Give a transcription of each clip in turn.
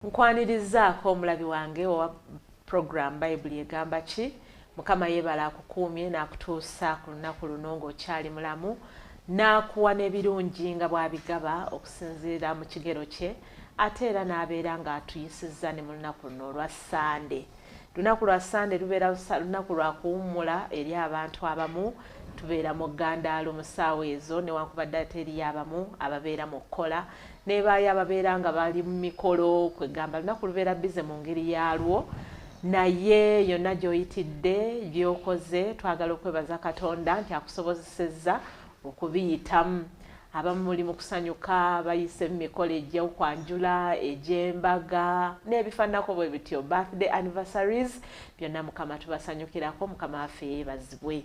Nkwanirizaako omulabi wange owa program Bayibuli Egamba Ki. Mukama yeebala akukuumye n'akutuusa ku lunaku luno ng'okyali mulamu, n'akuwa n'ebirungi nga bw'abigaba okusinziira mu kigero kye, ate era n'abeera ng'atuyisizza ne mu lunaku luno olwa Ssande. Lunaku lwa Ssande lubeera lunaku lwa kuwummula eri abantu abamu. Tubeera mu ggandaalo mu ssaawa ezo, newankubadde ate eriyo abamu ababeera mu kukola, nebaayo ababeera nga bali mu mikolo. Kwegamba lunaku lubeera busy mu ngeri yaalwo, naye yonna gy'oyitidde, by'okoze, twagala okwebaza Katonda nti akusobozesezza okubiyitamu. Abamu muli mu kusanyuka, bayise mu mikolo egy'okwanjula, egy'embaga n'ebifaananako bwe bityo, birthday, anniversaries, byonna Mukama tubasanyukirako. Mukama waffe yeebazibwe.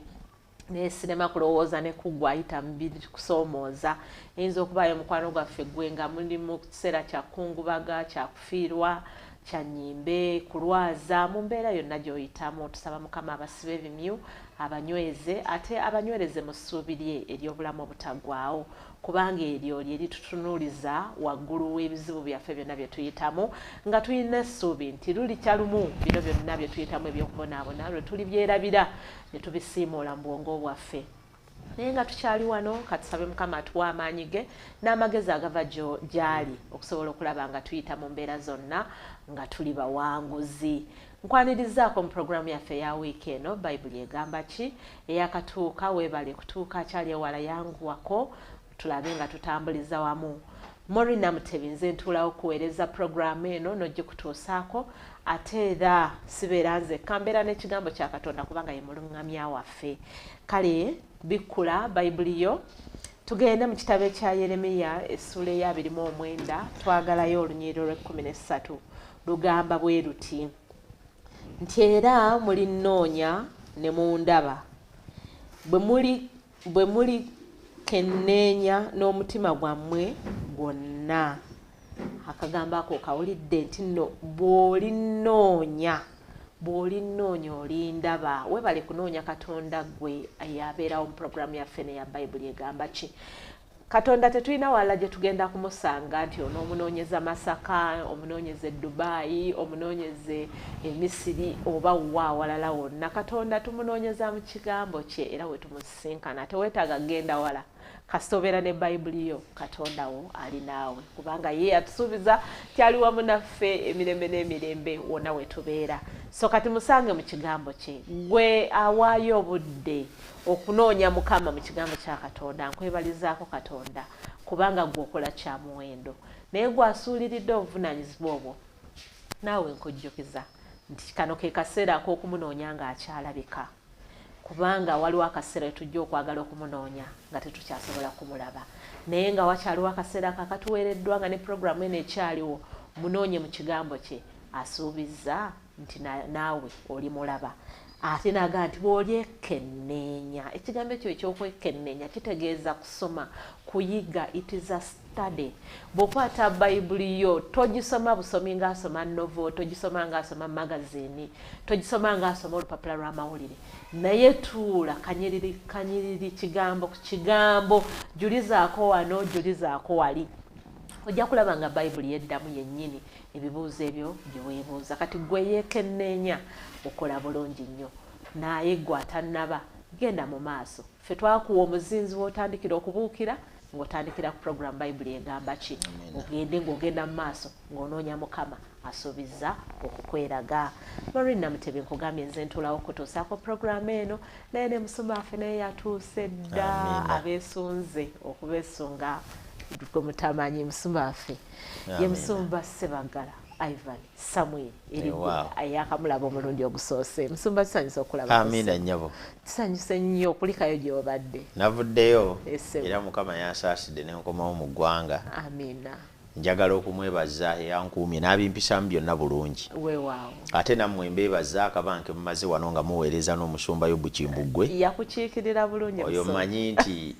Naye sirema kulowooza ne kuggwa ayita mu bikusoomooza. Eyinza okubaayo mukwano gwaffe gwe nga muli mu kiseera kya kungubaga, kya kufiirwa, kya nnyimbe, kulwaza, mu mbeera yonna gy'oyitamu, tusaba Mukama abasibe ebimyu, abanyweze, ate abanywereze mu ssuubi lye ery'obulamu obutaggwaawo, kubanga eryo lye litutunuuliza waggulu w'ebizibu byaffe byonna bye tuyitamu, nga tulina essuubi nti lulikya lumu bino byonna bye tuyitamu ebyokubonaabona lwe tulibyerabira ne tubisiimuula mu bwongo bwaffe. Naye nga tukyali wano, katusabe Mukama atuwa amaanyi ge n'amagezi agava gy'ali okusobola okulaba nga tuyita mu mbeera zonna nga tuli bawanguzi. Nkwanirizaako mu puroguramu yaffe eya wiiki eno, Bayibuli Egamba Ki, eyakatuuka. Weebale kutuuka, akyali ewala yanguwako tulabe nga tutambuliza wamu. Mori Namutebi nze ntuulawo kuweereza puroguramu eno n'ogikutuusaako, ate era sibeera nzekka, mbeera n'ekigambo kya Katonda, kubanga ye muluŋŋamya waffe. Kale bikkula Bayibuli yo, tugende mu kitabo ekya Yeremiya, essuula eya 29. Twagalayo olunyiriro lw'e13. Lugamba bwe luti nti, "Era mulinnoonya ne mundaba, bwe muli kenneenya n'omutima gwammwe gwonna." Akagambo ako kawulidde nti nno bw'olinnoonya, bw'olinnoonya olindaba. Weebale kunoonya Katonda gwe yabeerawo mu puroguramu yaffe neya Bayibuli Egamba Ki. Katonda tetulina wala gye tugenda kumusanga nti onoomunoonyeza Masaka, omunoonyeze Dubayi, omunoonyeze Emisiri oba wa awalala wonna. Katonda tumunoonyeza mu kigambo kye, era we tumusisinkana. Teweetaaga kugenda wala, kasita obeera ne Bayibuli yo, Katonda wo ali naawe, kubanga ye yatusuubiza kyali wamu naffe emirembe n'emirembe wonna we tubeera. So kati musange mu kigambo kye. Gwe awaayo obudde okunoonya Mukama mu kigambo kya Katonda, nkwebalizaako Katonda, kubanga gwe okola kya muwendo. Naye gwasuuliridde obuvunaanyizibwa obwo, naawe nkujjukiza nti kano ke kaseera ak'okumunoonya ng'akyalabika, kubanga waliwo akaseera wetujja okwagala okumunoonya nga tetukyasobola kumulaba. Naye nga wakyaliwo akaseera kakatuweereddwa, nga ne puroguramu eno ekyaliwo, munoonye mu kigambo kye. Asuubizza nti naawe olimulaba. Ate naga nti bw'olyekenneenya. Ekigambo ekyo ekyokwekenneenya kitegeeza kusoma, kuyiga. It is a study. Bw'okwata Bayibuli yo, togisoma busomi ng'asoma novel, togisoma ng'asoma magazini, togisoma ng'asoma olupapula lw'amawulire, naye tuula kanyiriri kanyiriri, kigambo ku kigambo, julizaako wano, julizaako wali, ojja kulaba nga Bayibuli yeddamu yennyini ebibuuzo ebyo bye weebuuza. Kati gwe yeekenneenya okola bulungi nnyo, naye gwe atannaba, genda mu maaso. Ffe twakuwa omuzinzi w'otandikira okubuukira, ng'otandikira ku program Bayibuli Egamba Ki, ogende ng'ogenda mu maaso ng'onoonya Mukama asuubiza okukweraga. Marin Namutebi nkugambye nze ntuulawo okutuusaako puroguramu eno, naye ne musumba waffe naye yatuuse dda. Abeesunze okubeesunga gwe mutamanyi, musumba waffe ye musumba Sebagala Ivan Samuel erigwe, ayakamulaba omulundi ogusoose. Musumba, tusanyusa okulaba. Amiina, nnyabo. Tusanyuse nnyo. Okulikayo gy'obadde. Navuddeyo era Mukama yansaasidde nenkomawo mu ggwanga. Amiina. Njagala okumwebaza eyankuumye n'abimpisaamu byonna bulungi. Weewaawo. Ate nammwe mbeebaza akabanke mumaze wano nga muweereza n'omusumba Yobu Kimbugwe. Yakukiikirira bulungi. Oyo mmanyi nti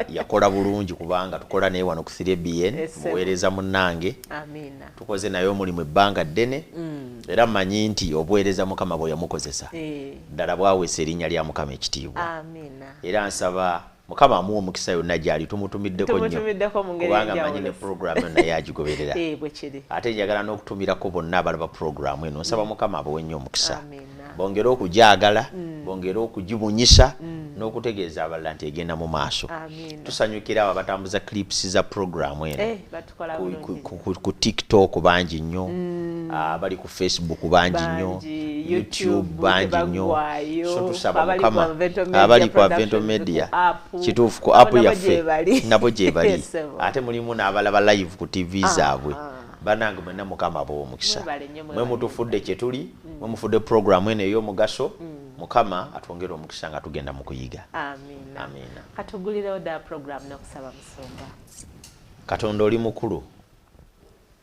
yakola bulungi, kubanga tukola naye wano ku 3BN, muweereza munnange. Amiina. Tukoze naye omulimu ebbanga ddene, era mmanyi nti obuweereza Mukama bwe yamukozesa ddala bwaweesa erinnya lya Mukama ekitiibwa. Amiina. Era nsaba Mukama amuwa omukisa yonna gyali, tumutumiddeko nnyo Tumutumiddeko mu ngeri kubanga ey'enjawulo. manyi ne puroguramu eno naye agigoberera. Eh, bwe kiri. Ate njagala n'okutumirako bonna abalaba puroguramu eno, nsaba Mukama abawe nnyo omukisa, Amiina. bongere okugyagala, bongere okugibunyisa n'okutegeeza abalala nti egenda mu maaso. Amiina. Tusanyukira abo abatambuza clips za puroguramu eno Eh, batukola bulungi. ku TikTok bangi nnyo, abali ku Facebook bangi nnyo, Bangi, YouTube YouTube bangi nnyo. tebaggwaayo, So tusaba abali ku Mukama Avento Media abali ku Productions, Avento ku Media, app, kituufu, ku abo app nabo yaffe gye bali. nabo gye bali. Yes, sebo. Ate mulimu n'abalaba live ku TV zaabwe. Banange mwenna Mukama abawe omukisa. Mwebale nnyo, Mwe mwebale. mutufudde kye tuli, mwe mufudde puroguramu eno ey'omugaso. Mukama atwongere omukisa nga tugenda mu kuyiga. Amiina. Amiina. Katugulirewo ddala puroguramu n'okusaba, musumba. Katonda oli mukulu,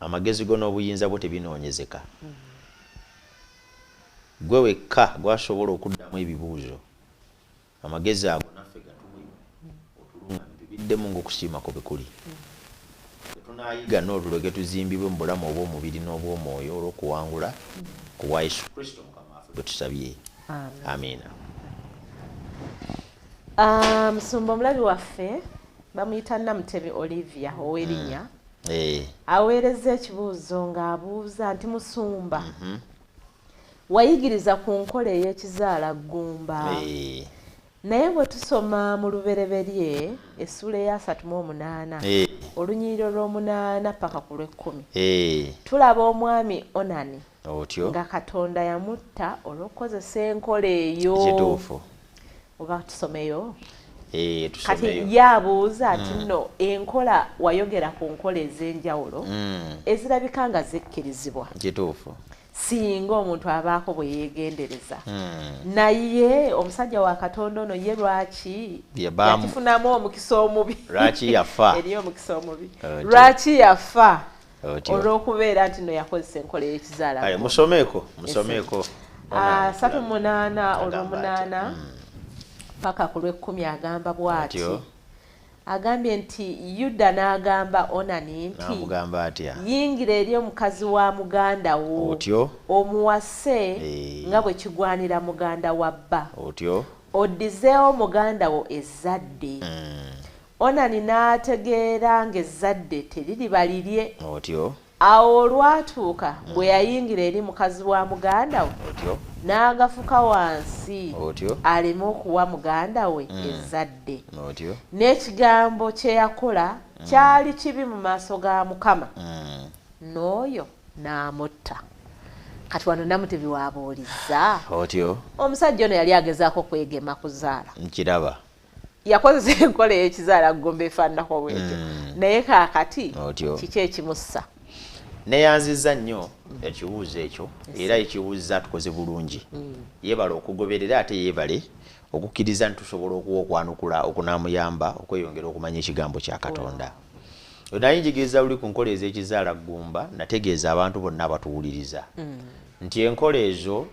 amagezi go n'obuyinza bwo tebinoonyezeka. Gwe wekka gwasobola okuddamu ebibuuzo. Amagezi ago naffe gatuwe, otulungamye tubiddemu ng'okusiimako bwe kuli. Tetunaayiga n'otuleke tuzimbibwe mu bulamu obw'omubiri n'obw'omwoyo olw'okuwangula ku bwa Yesu Kristo Mukama waffe bwe tusabye. Amiina. Ah, musumba, omulabi waffe bamuyita Namutebi Olivia ow'erinnya aweereza ekibuuzo ng'abuuza nti, musumba, wayigiriza ku nkola ey'ekizaala ggumba, naye bwe tusoma mu Lubereberye essuula eya 38, olunyiriro lw'omunaana paka ku lw'ekkumi, tulaba omwami Onani Otyo. nga Katonda yamutta olw'okukozesa enkola eyo. Kituufu. Oba tusomeyo? Kati Tusomeyo. ye abuuza nti nno enkola, wayogera ku nkola ez'enjawulo ezirabika nga zikkirizibwa singa omuntu abaako bwe yeegendereza, naye omusajja wa Katonda ono ye lwaki yakifunamu omukisa omubi? Lwaki yafa? Eri omukisa omubi. Otyo. Lwaki yafa Otyo. olw'okubeera nti no yakozesa enkola y'ekizaala? Kale musomeeko, musomeeko. 38 Agamba olw'omunaana atya? Paka ku lw'ekkumi agamba bw'ati. Otyo. Agambye nti Yuda n'agamba Onani nti, N'amugamba atya? "Yingira eri omukazi wa muganda wo, Otyo. omuwase nga bwe kigwanira muganda wa bba, Otyo. oddizeewo muganda wo ezzadde." Onani n'ategeera ng'ezzadde teririba lirye. Otyo. Awo olwatuuka bwe yayingira eri mukazi wa muganda we, Otyo. n'agafuka wansi Otyo. aleme okuwa muganda we ezzadde. Otyo. N'ekigambo kye yakola kyali kibi mu maaso ga Mukama, n'oyo n'amutta. Kati wano Namutebi waabuulizza, Otyo. omusajja ono yali agezaako kwegema kuzaala. Nkiraba. Yakozesa enkola ey'ekizaala ggumba efaananako bwetyo, naye kaakati Otyo. kiki ekimussa? Neyanziza nnyo ekibuuzo ekyo, era ekibuuzo tukoze bulungi. Yeebale okugoberera, ate yeebale okukkiriza nti tusobola okuwa okwanukula okunaamuyamba okweyongera okumanya ekigambo kya Katonda. Naye njigiriza luli ku nkola ez'ekizaala ggumba, nategeeza abantu bonna abatuwuliriza nti enkola ezo,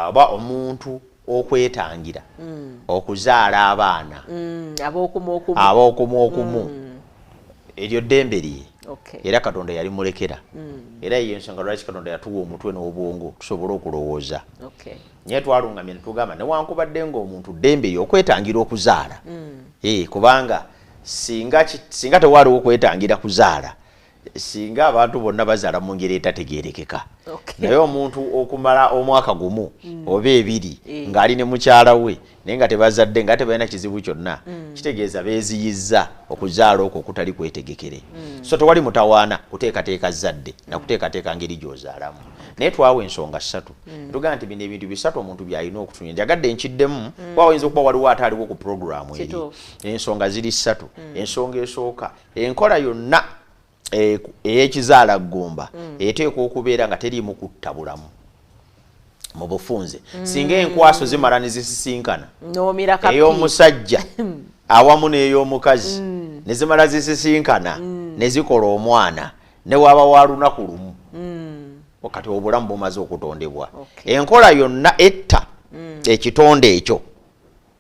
oba omuntu okwetangira okuzaala abaana ab'okumu okumu, ab'okumu okumu, eryo ddembe lye. Era Katonda yalimulekera, era yeyo ensonga lwaki Katonda yatuwa omutwe n'obwongo tusobole okulowooza. Naye twalungamye netugamba newankubadde ng'omuntu ddembe lye okwetangira okuzaala, kubanga singa tewaaliwo okwetangira kuzaala, singa abantu bonna bazaala mu ngeri etategeerekeka. Naye omuntu okumala omwaka gumu oba 2 ng'ali ne mukyala we naye nga tebazadde, nga tebalina kizibu kyonna, kitegeeza beeziyizza okuzaala okwo okutali kwetegekere. So tewali mutawaana kuteekateeka zzadde nakuteekateeka ngeri gy'ozaalamu. Naye twawa ensonga ssatu, tugamba nti bino ebintu bisatu omuntu by'alina okutunya. Njagadde nkiddemu kuba wayinza okuba waliwo ate aliwo ku puroguramu eri. Ensonga ziri ssatu. Ensonga esooka, enkola yonna ey'ekizaala ggumba eteekwa okubeera nga teriimu kutta bulamu. Mu bufunze, singa enkwaso zimala ne zisisinkana, N'omira kapi. ey'omusajja awamu n'ey'omukazi ne zimala zisisinkana ne zikola omwana, ne waba wa lunaku lumu, kati obulamu bumaze okutondebwa. Enkola yonna etta ekitonde ekyo,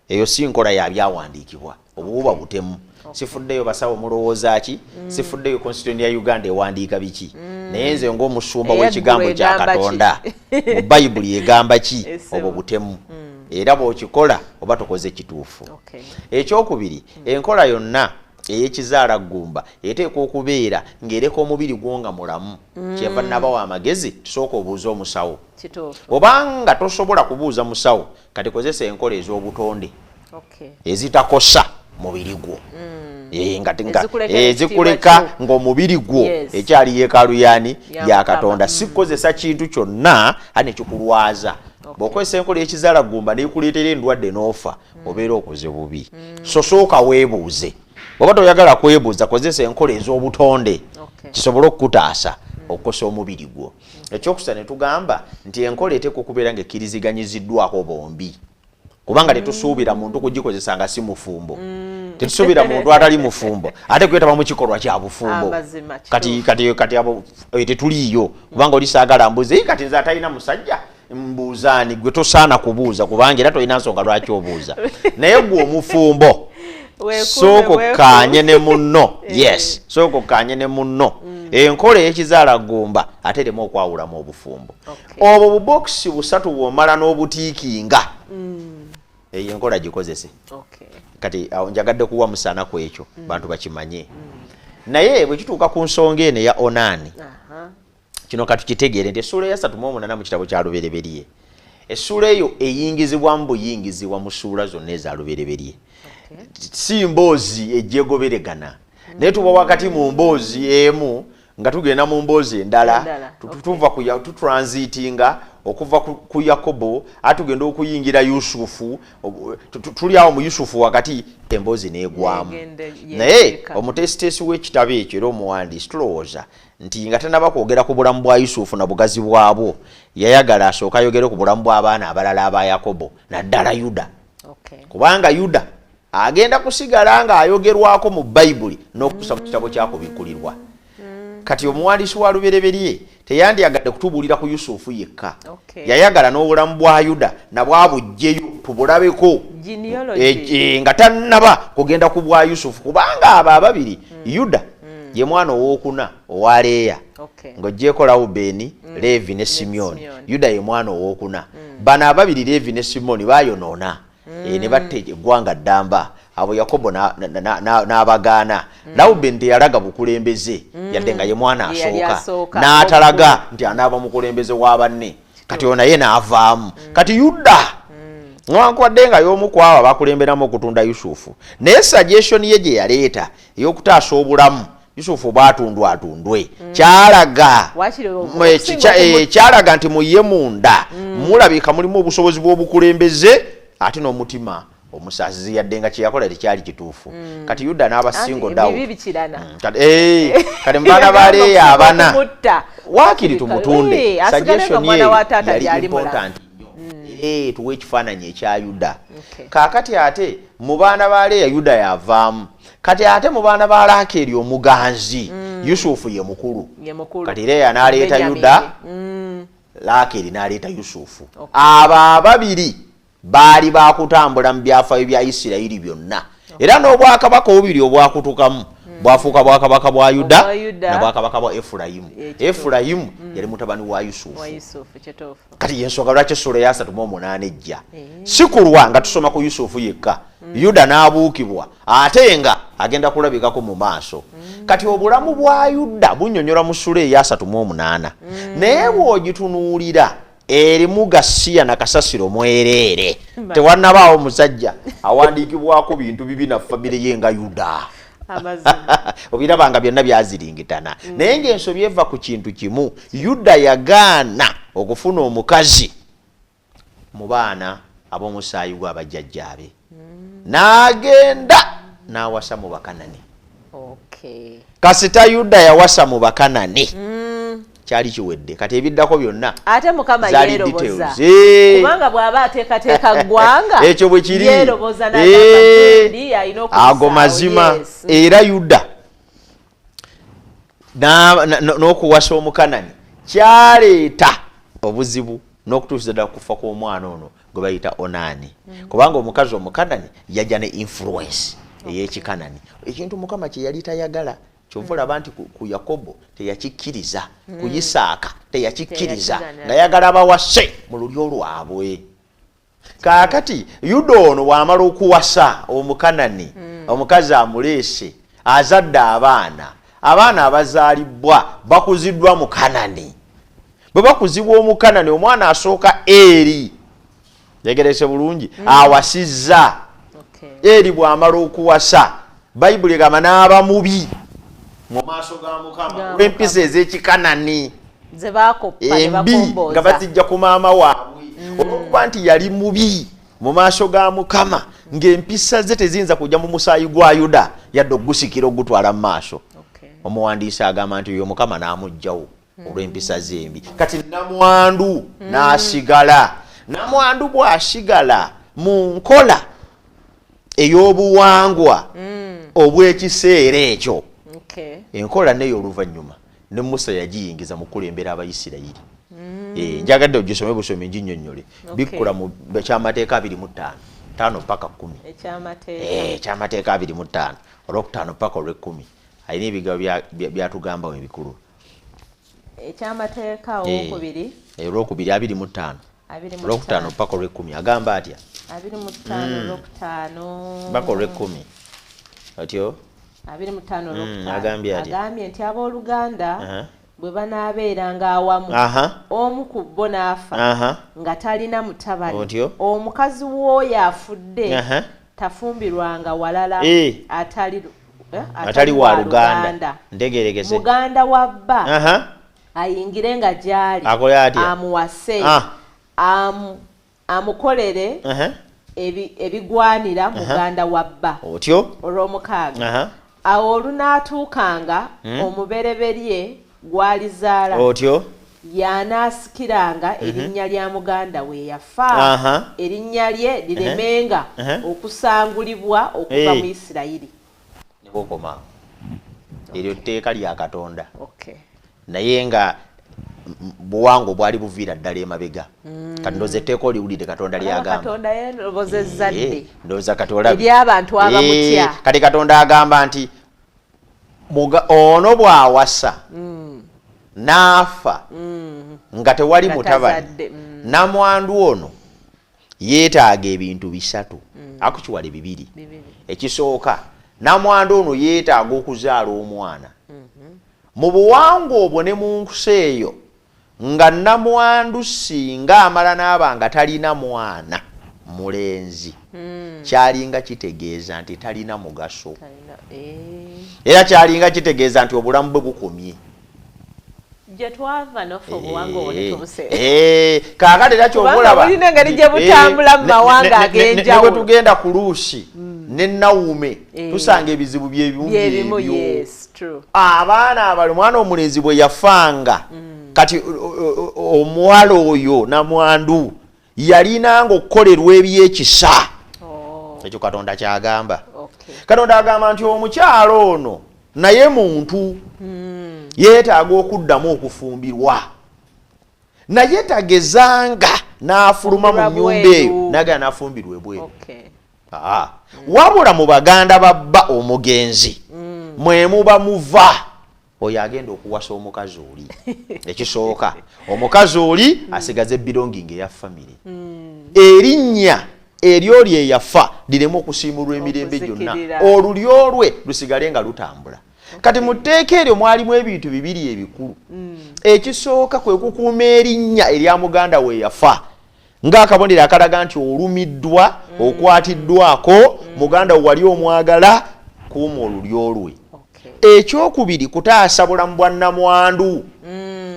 eyo si nkola ya byawandiikibwa, obwo buba butemu. Sifuddeyo basawo mulowooza ki, sifuddeyo constitution ya Uganda ewandiika biki, naye nze ng'omusumba Eyaggulu w'ekigambo kya egamba ki? Katonda mu Bayibuli egamba ki? Esebo. Obwo butemu. Era bw'okikola oba tokoze kituufu. Ekyokubiri, enkola yonna ey'ekizaala ggumba eteekwa okubeera ng'ereka omubiri gwo nga mulamu. Kyeva nabawa amagezi, tusooka obuuze omusawo. Obanga tosobola kubuuza musawo, kati kozesa enkola ez'obutonde ezitakosa mubiri gwo, ezikuleka ng'omubiri gwo ekyali yeekaalu yaani ya Katonda. Si kukozesa kintu kyonna ate nekikulwaza. Bw'okozesa enkola y'ekizaala ggumba n'ekuleetera endwadde n'ofa, obeera okoze bubi. So sooka weebuuze. Bw'oba toyagala kwebuuza, kozesa enkola ez'obutonde kisobole okukutaasa okukosa omubiri gwo. Ekyokusa ne tugamba nti enkola eteekwa okubeera ng'ekkiriziganyiziddwako bombi, kubanga tetusuubira muntu kugikozesa nga si mufumbo. Tetusuubira muntu atali mufumbo ate kwetaba mu kikolwa kya bufumbo. Kati kati kati abo tetuliiyo, kubanga oli saagala mbuze kati nze atalina musajja mbuuzaani? Gwe tosaana kubuuza, kubanga era tolina nsonga lwaki obuuza. Naye gwe omufumbo, sooka okkaanye ne munno. Yes, sooka okkaanye ne munno. Enkola ey'ekizaala ggumba ate erimu okwawulamu obufumbo. Obwo bubokisi busatu bw'omala n'obutiikinga, eyo enkola gikozese. Kati awo njagadde kuwa musana ku ekyo, bantu bakimanye. Naye bwe kituuka ku nsonga eno eya Onaani, kino katukitegeere nti essuula eya 38 mu kitabo kya Lubereberye, essuula eyo eyingizibwamu buyingizibwa mu ssuula zonna eza Lubereberye. Si mboozi ejjegoberegana, naye tuba wakati mu mboozi emu nga tugenda mu mboozi endala. Tuva ku tutransitinga okuva ku Yakobo, ate tugenda okuyingira Yusufu. Tuli awo mu Yusufu wakati, emboozi n'egwamu. Naye omuteesiteesi w'ekitabo ekyo era omuwandiisi, tulowooza nti nga tanaba kwogera ku bulamu bwa Yusufu na bugazi bwabwo, yayagala asooka ayogere ku bulamu bw'abaana abalala aba Yakobo, naddala Yuda, kubanga Yuda agenda kusigala ng'ayogerwako mu Bayibuli n'okutuusa mu kitabo kyakubikkulirwa. Kati omuwandiisi wa Lubereberye teyandyagadde kutubuulira ku Yusufu yekka, yayagala n'obulamu bwa Yuda nabwabuggyeyo tubulabeko nga tannaba kugenda ku bwa Yusufu, kubanga abo ababiri, Yuda ye mwana owookuna owa Leeya ng'oggyeko Lawubeeni, Leevi ne Simyoni. Yuda ye mwana owookuna. Bano ababiri, Leevi ne Simoni, bayonoona ne batta eggwanga ddamba. Abo Yakobo n'abagaana. Lawubeeni teyalaga bukulembeze, yadde nga ye mwana asooka, n'atalaga nti anaaba mukulembeze wa banne. Kati ono naye n'avaamu. Kati Yuda, newankubadde nga y'omu ku abo abakulemberamu okutunda Yusufu, naye suggestion ye gye yaleeta ey'okutaasa obulamu, Yusufu bwatundwa atundwe, kyalaga kyalaga nti muye munda mulabika mulimu obusobozi bw'obukulembeze ate n'omutima omusaasizi, yadde nga kyeyakola tekyali kituufu. Kati Yuda n'aba singled out. Kati mu baana ba Leeya abana, waakiri tumutunde. Suggestion ye yali important nnyo, tuwe ekifaananyi ekya Yuda. Kaakati ate mu baana ba Leeya, Yuda yavaamu. Kati ate mu baana ba Laakeeri omuganzi, Yusufu ye mukulu. Kati Leeya n'aleeta Yuda, Laakeeri n'aleeta Yusufu. Abo ababiri baali bakutambula mu byafaayo bya Isirayiri byonna, era n'obwakabaka obubiri obwakutukamu bwafuuka bwakabaka bwa Yuda na bwakabaka bwa Efulayimu. Efulayimu yali mutabani wa Yusufu. Kati yensonga lwaki essuula eya 38 ejja, si kulwa nga tusoma ku Yusufu yekka, Yuda n'abuukibwa ate nga agenda kulabikako mu maaso. Kati obulamu bwa Yuda bunnyonnyolwa mu ssuula eya 38, naye bw'ogitunuulira erimu gasiya na kasasiro mwereere. Tewannabaawo musajja awandiikibwako bintu bibi na famire ye nga Yuda. Obiraba nga byonna byaziringitana. Naye ng'ensobi eva ku kintu kimu: Yuda yagaana okufuna omukazi mu baana ab'omusaayi gw'abajjajjaabe, n'agenda n'awasa mu Bakanani. Kasita Yuda yawasa mu Bakanani, kyali kiwedde. Kati ebiddako byonna ate Mukama yeeroboza, kubanga bw'aba ateekateeka ggwanga, ekyo bwe kiri. Ago mazima. Era Yuda n'okuwasa Omukanani kyaleeta obuzibu n'okutuusiza ddala kufa kw'omwana ono gwe bayita Onaani, kubanga omukazi Omukanani yajja ne influence ey'Ekikanani, ekintu Mukama kye yali tayagala. Kyova olaba nti ku Yakobo teyakikkiriza, ku Isaaka teyakikkiriza, nga yagala bawase mu lulyo lwabwe. Kaakati Yuda ono bw'amala okuwasa Omukanani, omukazi amuleese, azadde abaana, abaana abazaalibwa bakuziddwa mu Kanani. Bwe bakuzibwa Omukanani, omwana asooka Eri, yegerese bulungi, awasizza. Eri bw'amala okuwasa, Bayibuli egamba n'aba mubi mu maaso ga Mukama olw'empisa ez'Ekikanani embi nga bazijja ku maama waabwe. Olw'okuba nti yali mubi mu maaso ga Mukama, ng'empisa ze teziyinza kujja mu musaayi gwa Yuda yadde ogusikira ogutwala mu maaso. Omuwandiisi agamba nti oyo Mukama n'amuggyawo olw'empisa ze embi. Kati namwandu n'asigala. Namwandu bw'asigala mu nkola ey'obuwangwa obw'ekiseera ekyo, enkola neyo oluvannyuma ne Musa yagiyingiza mu kukulembera Abayisirayiri. Njagadde ogisome busomi nginnyonnyole. Bikkula mu Kyamateeka 25, 5 paka 10. Ekyamateeka 25, olwokutaano paka olw'ekkumi, alina ebigabo byatugambawo ebikulu. Ekyamateeka olwokubiri. Olwokubiri 25, olwokutaano paka olw'ekkumi, agamba atya? 25 olwokutaano paka olw'ekkumi, otyo. 25 olwokutaano. Agambye atya? Agambye nti abooluganda bwe banaabeeranga awamu, omu ku bo n'afa nga talina mutabani, omukazi w'oyo afudde tafumbirwanga walala atali wa luganda. Ntegerekese. Muganda wa bba ayingire nga gy'ali, amuwase, amukolere ebigwanira muganda wa bba. Otyo. Olw'omukaaga, awo olunaatuukanga omubereberye gw'alizaala, otyo, y'anaasikiranga erinnya lya muganda we yafa, erinnya lye liremenga okusangulibwa okuva mu Isirayiri. Nebwokoma eryo tteeka lya Katonda, naye nga buwangwa bwali buviira ddala emabega. Kati ndowooza etteeka oliwulidde Katonda lyagamba. Katonda yeroboza ezzadde. Ndowooza kati olabye eri abantu abamutya. Kati Katonda agamba nti ono bw'awasa n'afa nga tewali mutabani, namwandu ono yeetaaga ebintu bisatu, akukiwale bibiri. Ekisooka, namwandu ono yeetaaga okuzaala omwana. Mu buwangwa obwo ne mu nsi eyo, nga namwandu singa amala n'aba nga talina mwana mulenzi, kyalinga kitegeeza nti talina mugaso, era kyalinga kitegeeza nti obulamu bwe bukomye. Gye twava naffe obuwangwa obwo netubuse. Kaakati era kyova olaba bulina engeri gye butambula mu mawanga ag'enjawulo. Ne bwe tugenda ku Luusi ne Nawume, tusanga ebizibu byebimu byebyo. Abaana abali, omwana omulenzi bwe yafanga, kati omuwala oyo namwandu yalinanga okukolerwa ebyekisa. Ekyo Katonda kyagamba. Katonda agamba nti omukyalo ono naye muntu, yeetaaga okuddamu okufumbirwa, naye tagezanga n'afuluma mu nnyumba eyo nagenda n'afumbirwa ebweru, wabula mu baganda babba omugenzi mwe muba muva oyo agenda okuwasa omukazi oli. Ekisooka, omukazi oli asigaze belonging eya family, erinnya eryoli eyafa lireme okusiimulwa emirembe gyonna, olulyo lwe lusigale nga lutambula. Kati mu tteeka eryo mwalimu ebintu bibiri ebikulu. Ekisooka kwe kukuuma erinnya erya muganda we yafa ng'akabonero akalaga nti olumiddwa, okwatiddwako muganda we wali omwagala, kuuma olulyo lwe. Ekyokubiri, kutaasa bulamu bwa nnamwandu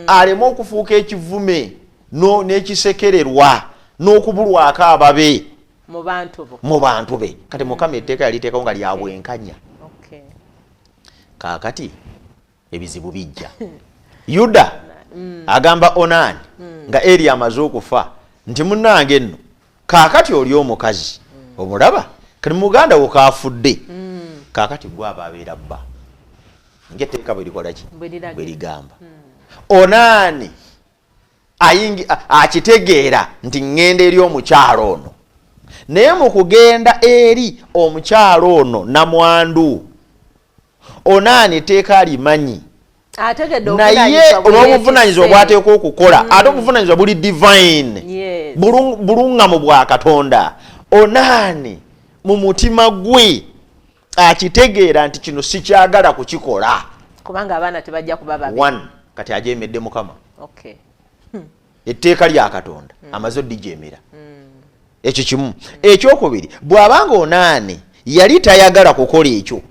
aleme okufuuka ekivume n'ekisekererwa n'okubulwako ababe mu bantu be. Kati Mukama etteeka yaliteekawo nga lya bwenkanya. Kaakati ebizibu bijja. Yuda agamba Onaani nga Eri amaze okufa nti munnange nno kaakati oli omukazi omulaba, kati muganda wo kaafudde, kaakati gwe aba abeera bba ng'etteeka bwe likola ki, bwe ligamba. Onaani akitegeera nti ŋŋenda eri omukyalo ono, naye mu kugenda eri omukyalo ono namwandu, Onaani etteeka alimanyi, naye olw'obuvunanyizibwa bwateekwa okukola, ate obuvunanyizibwa buli divine. Buluŋŋamu bwa Katonda. Onaani mu mutima gwe akitegeera nti kino sikyagala kukikola, kubanga abaana tebajja kuba babi. One, kati ajeemedde Mukama. Etteeka lya Katonda amaze oddijeemera. Ekyo kimu. Ekyokubiri, bw'abanga Onaani yali tayagala kukola ekyo,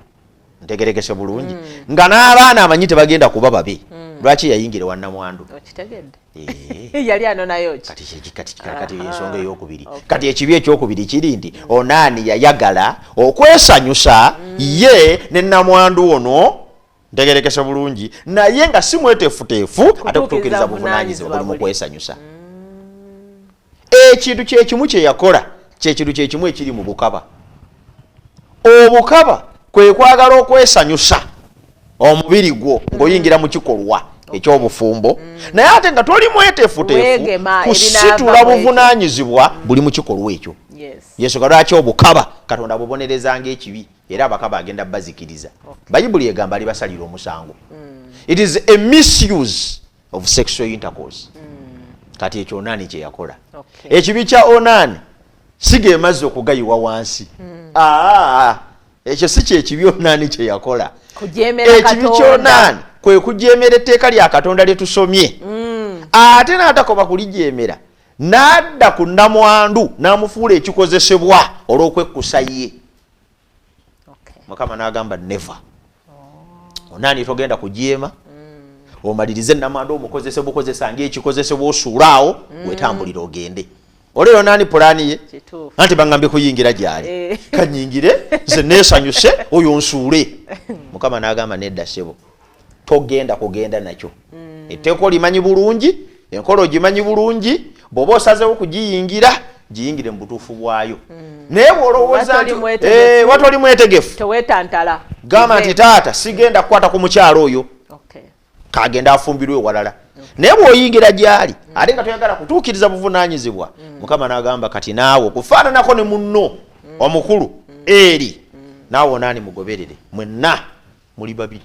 ntegerekese bulungi, nga n'abaana amanyi tebagenda kuba babi, lwaki yayingira wa namwandu? Okitegedde. Yali anonayo ki? Kati ensonga eyokubiri, kati ekibi ekyokubiri kiri nti Onaani yayagala okwesanyusa ye ne namwandu ono, ntegerekese bulungi, naye nga si mweteefuteefu ate kutuukiriza buvunaanyizibwa buli mu kwesanyusa. Ekintu kyekimu kye yakola kyekintu kyekimu ekiri mu bukaba. Obukaba kwe kwagala okwesanyusa omubiri gwo ng'oyingira mu kikolwa eky'obufumbo, naye ate nga toli mweteefuteefu kusitula buvunaanyizibwa buli mu kikolwa ekyo. Yensonga lwaki obukaba Katonda bubonereza ng'ekibi, era abakaba agenda bazikiriza. Bayibuli egamba alibasalira omusango. It is a misuse of sexual intercourse. Kati ekyo Onaani kye yakola. Ekibi kya Onaani si ge mazzi okugayiwa wansi. Ekyo si kyekibi Onaani kye yakola. Ekibi ky'Onaani kwe kujeemera etteeka lya Katonda lye tusomye, ate n'atakoma kulijeemera, n'adda ku namwandu n'amufuula ekikozesebwa olw'okwekkusa ye. Mukama n'agamba never. Onaani togenda kujeema, omalirize namwandu omukozese bukozesa ng'ekikozesebwa osuulaawo, wetambulira ogende. Olero nani pulaani ye anti baŋŋambye kuyingira gyali, kanyingire nze neesanyuse oyo nsuule. Mukama n'agamba nedda ssebo, togenda kugenda nakyo. Etteeka olimanyi bulungi, enkola ogimanyi bulungi, bw'oba osazeewo kugiyingira giyingire mu butuufu bwayo. Naye bw'olowooza nti watoli mwetegefu, gamba nti taata sigenda kukwata ku mukyalo oyo, kagenda afumbirwe ewalala. Naye bw'oyingira gyali ate nga toyagala kutuukiriza buvunaanyizibwa, Mukama n'agamba kati naawe okufaananako ne munno omukulu eri, naawe Onaani mugoberere, mwenna muli babiri.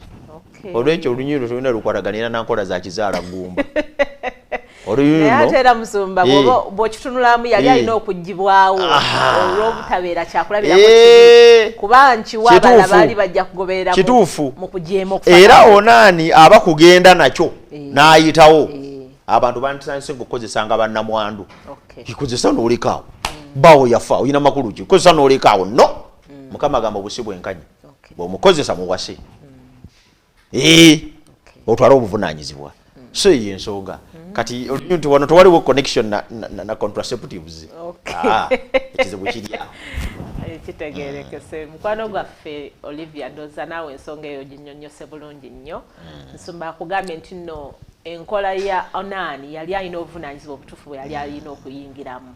Olwekyo olunyiriro tolina lukwataganira na nkola za kizaala ggumba. Naye ate era musumba, bw'okitunulamu yali alina okugibwawo olw'obutabeera kyakulabirako kibi, kuba nkiwa abalala baali bajja kugoberera mu kujeema. Era Onaani aba kugenda nakyo n'ayitawo, abantu banditandise okukozesanga bannamwandu. Kikozesa n'olekaawo, bawo yafa olina makulu ki? Kozesa n'olekaawo. No, Mukama agamba obusi bwenkanya, bw'omukozesa muwase otwale obuvunaanyizibwa. So eyo ensonga. Kati nti wano tewaliwo connection na contraceptives. Ekizibu kiri awo. Kitegerekese. Mukwano gwaffe Olivia, ndowooza naawe ensonga eyo ginnyonnyose bulungi nnyo. Nsumba akugambye nti nno enkola ya Onaani yali alina obuvunaanyizibwa obutuufu bwe yali alina okuyingiramu,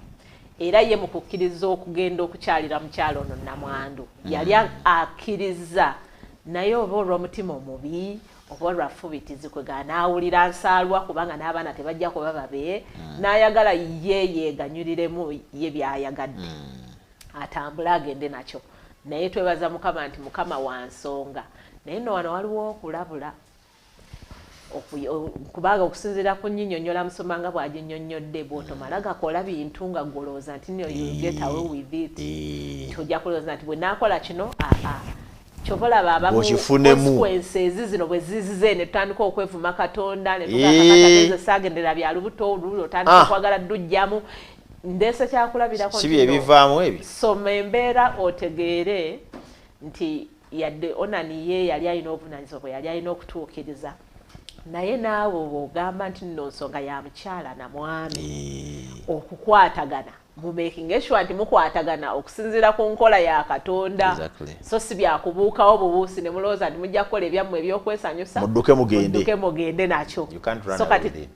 era ye mu kukkiriza okugenda okukyalira mukyalo ono namwandu yali akkiriza, naye oba olw'omutima omubi oba olwafubitizi kwega n'awulira nsaalwa kubanga n'abaana tebajja kuba babe, n'ayagala ye yeeganyuliremu ye by'ayagadde, atambule agende nakyo. Naye twebaza Mukama nti Mukama wa nsonga. Naye nno wano waliwo okulabula, kubanga okusinziira ku nnyinyonnyola musoma nga bw'aginnyonnyodde, bw'otomala gakola bintu nga gw'olowooza nti nno you get away with it, tojja kulowooza nti bwe naakola kino aa. Kyova olaba abamu consequences zino bwe zizize ne tutandika okwevuma Katonda ne tugamba saagendera bya lubuto oluli, otandika okwagala ddujjamu. Ndeese kyakulabirako. Si byebivaamu ebyo. Soma embeera otegeere nti yadde Onani ye yali alina obuvunaanyizibwa bwe yali alina okutuukiriza, naye naawe bw'ogamba nti nno nsonga ya mukyala na mwami okukwatagana, mu making sure nti mukwatagana okusinziira ku nkola ya Katonda, so si byakubuukawo bubuusi ne mulowooza nti mujja kukola ebyammwe ebyokwesanyusa, mudduke mugende, mudduke mugende nakyo. So kati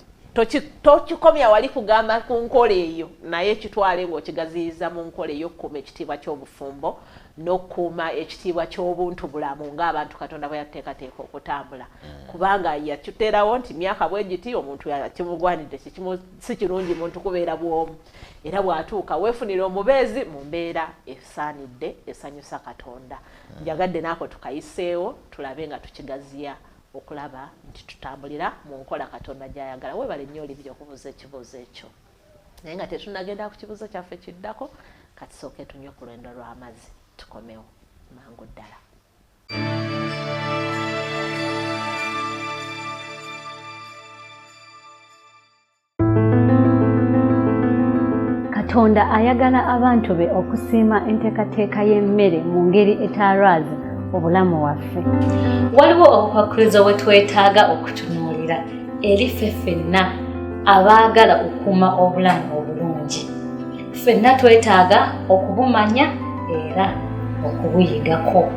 tokikomya wali kugamba ku nkola eyo, naye kitwale ng'okigaziyiza mu nkola ey'okukuuma ekitiibwa ky'obufumbo n'okukuuma ekitiibwa ky'obuntu bulamu ng'abantu Katonda bwe yateekateeka okutambula, kubanga yakiteerawo nti myaka bwe giti omuntu kimugwanidde, si kirungi muntu kubeera bw'omu, era bw'atuuka weefunira omubeezi mu mbeera esaanidde esanyusa Katonda. Njagadde naako tukayiseewo tulabe nga tukigaziya okulaba nti tutambulira mu nkola Katonda gy'ayagala. Weebale nnyo Olivia okubuuza ekibuuzo ekyo. Naye nga tetunnagenda ku kibuuzo kyaffe kiddako, katusooke tunywe ku lwendo lw'amazzi, tukomewo mangu ddala. Katonda ayagala abantu be okusiima enteekateeka y'emmere mu ngeri etalwaza obulamu waffe. Waliwo obukwakkulizo bwe twetaaga okutunuulira eri ffe ffenna abaagala okukuuma obulamu obulungi. Ffenna twetaaga okubumanya era okubuyigako.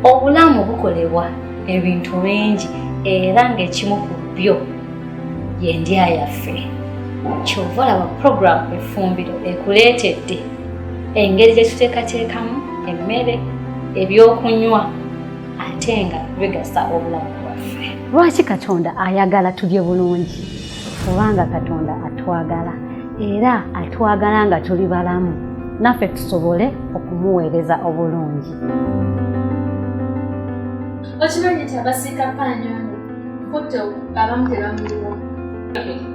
Obulamu bukolebwa ebintu bingi era ng'ekimu ku byo y'endya yaffe. Kyova olaba puroguramu Effumbiro ekuleetedde engeri gye tuteekateekamu emmere, ebyokunywa ate nga bigasa obulamu bwaffe. Lwaki Katonda ayagala tulye bulungi? Kubanga Katonda atwagala era atwagala nga tuli balamu naffe tusobole okumuweereza obulungi. Okimanyi nti abasiika paanyoonyo butto abamu tebamuyiwa.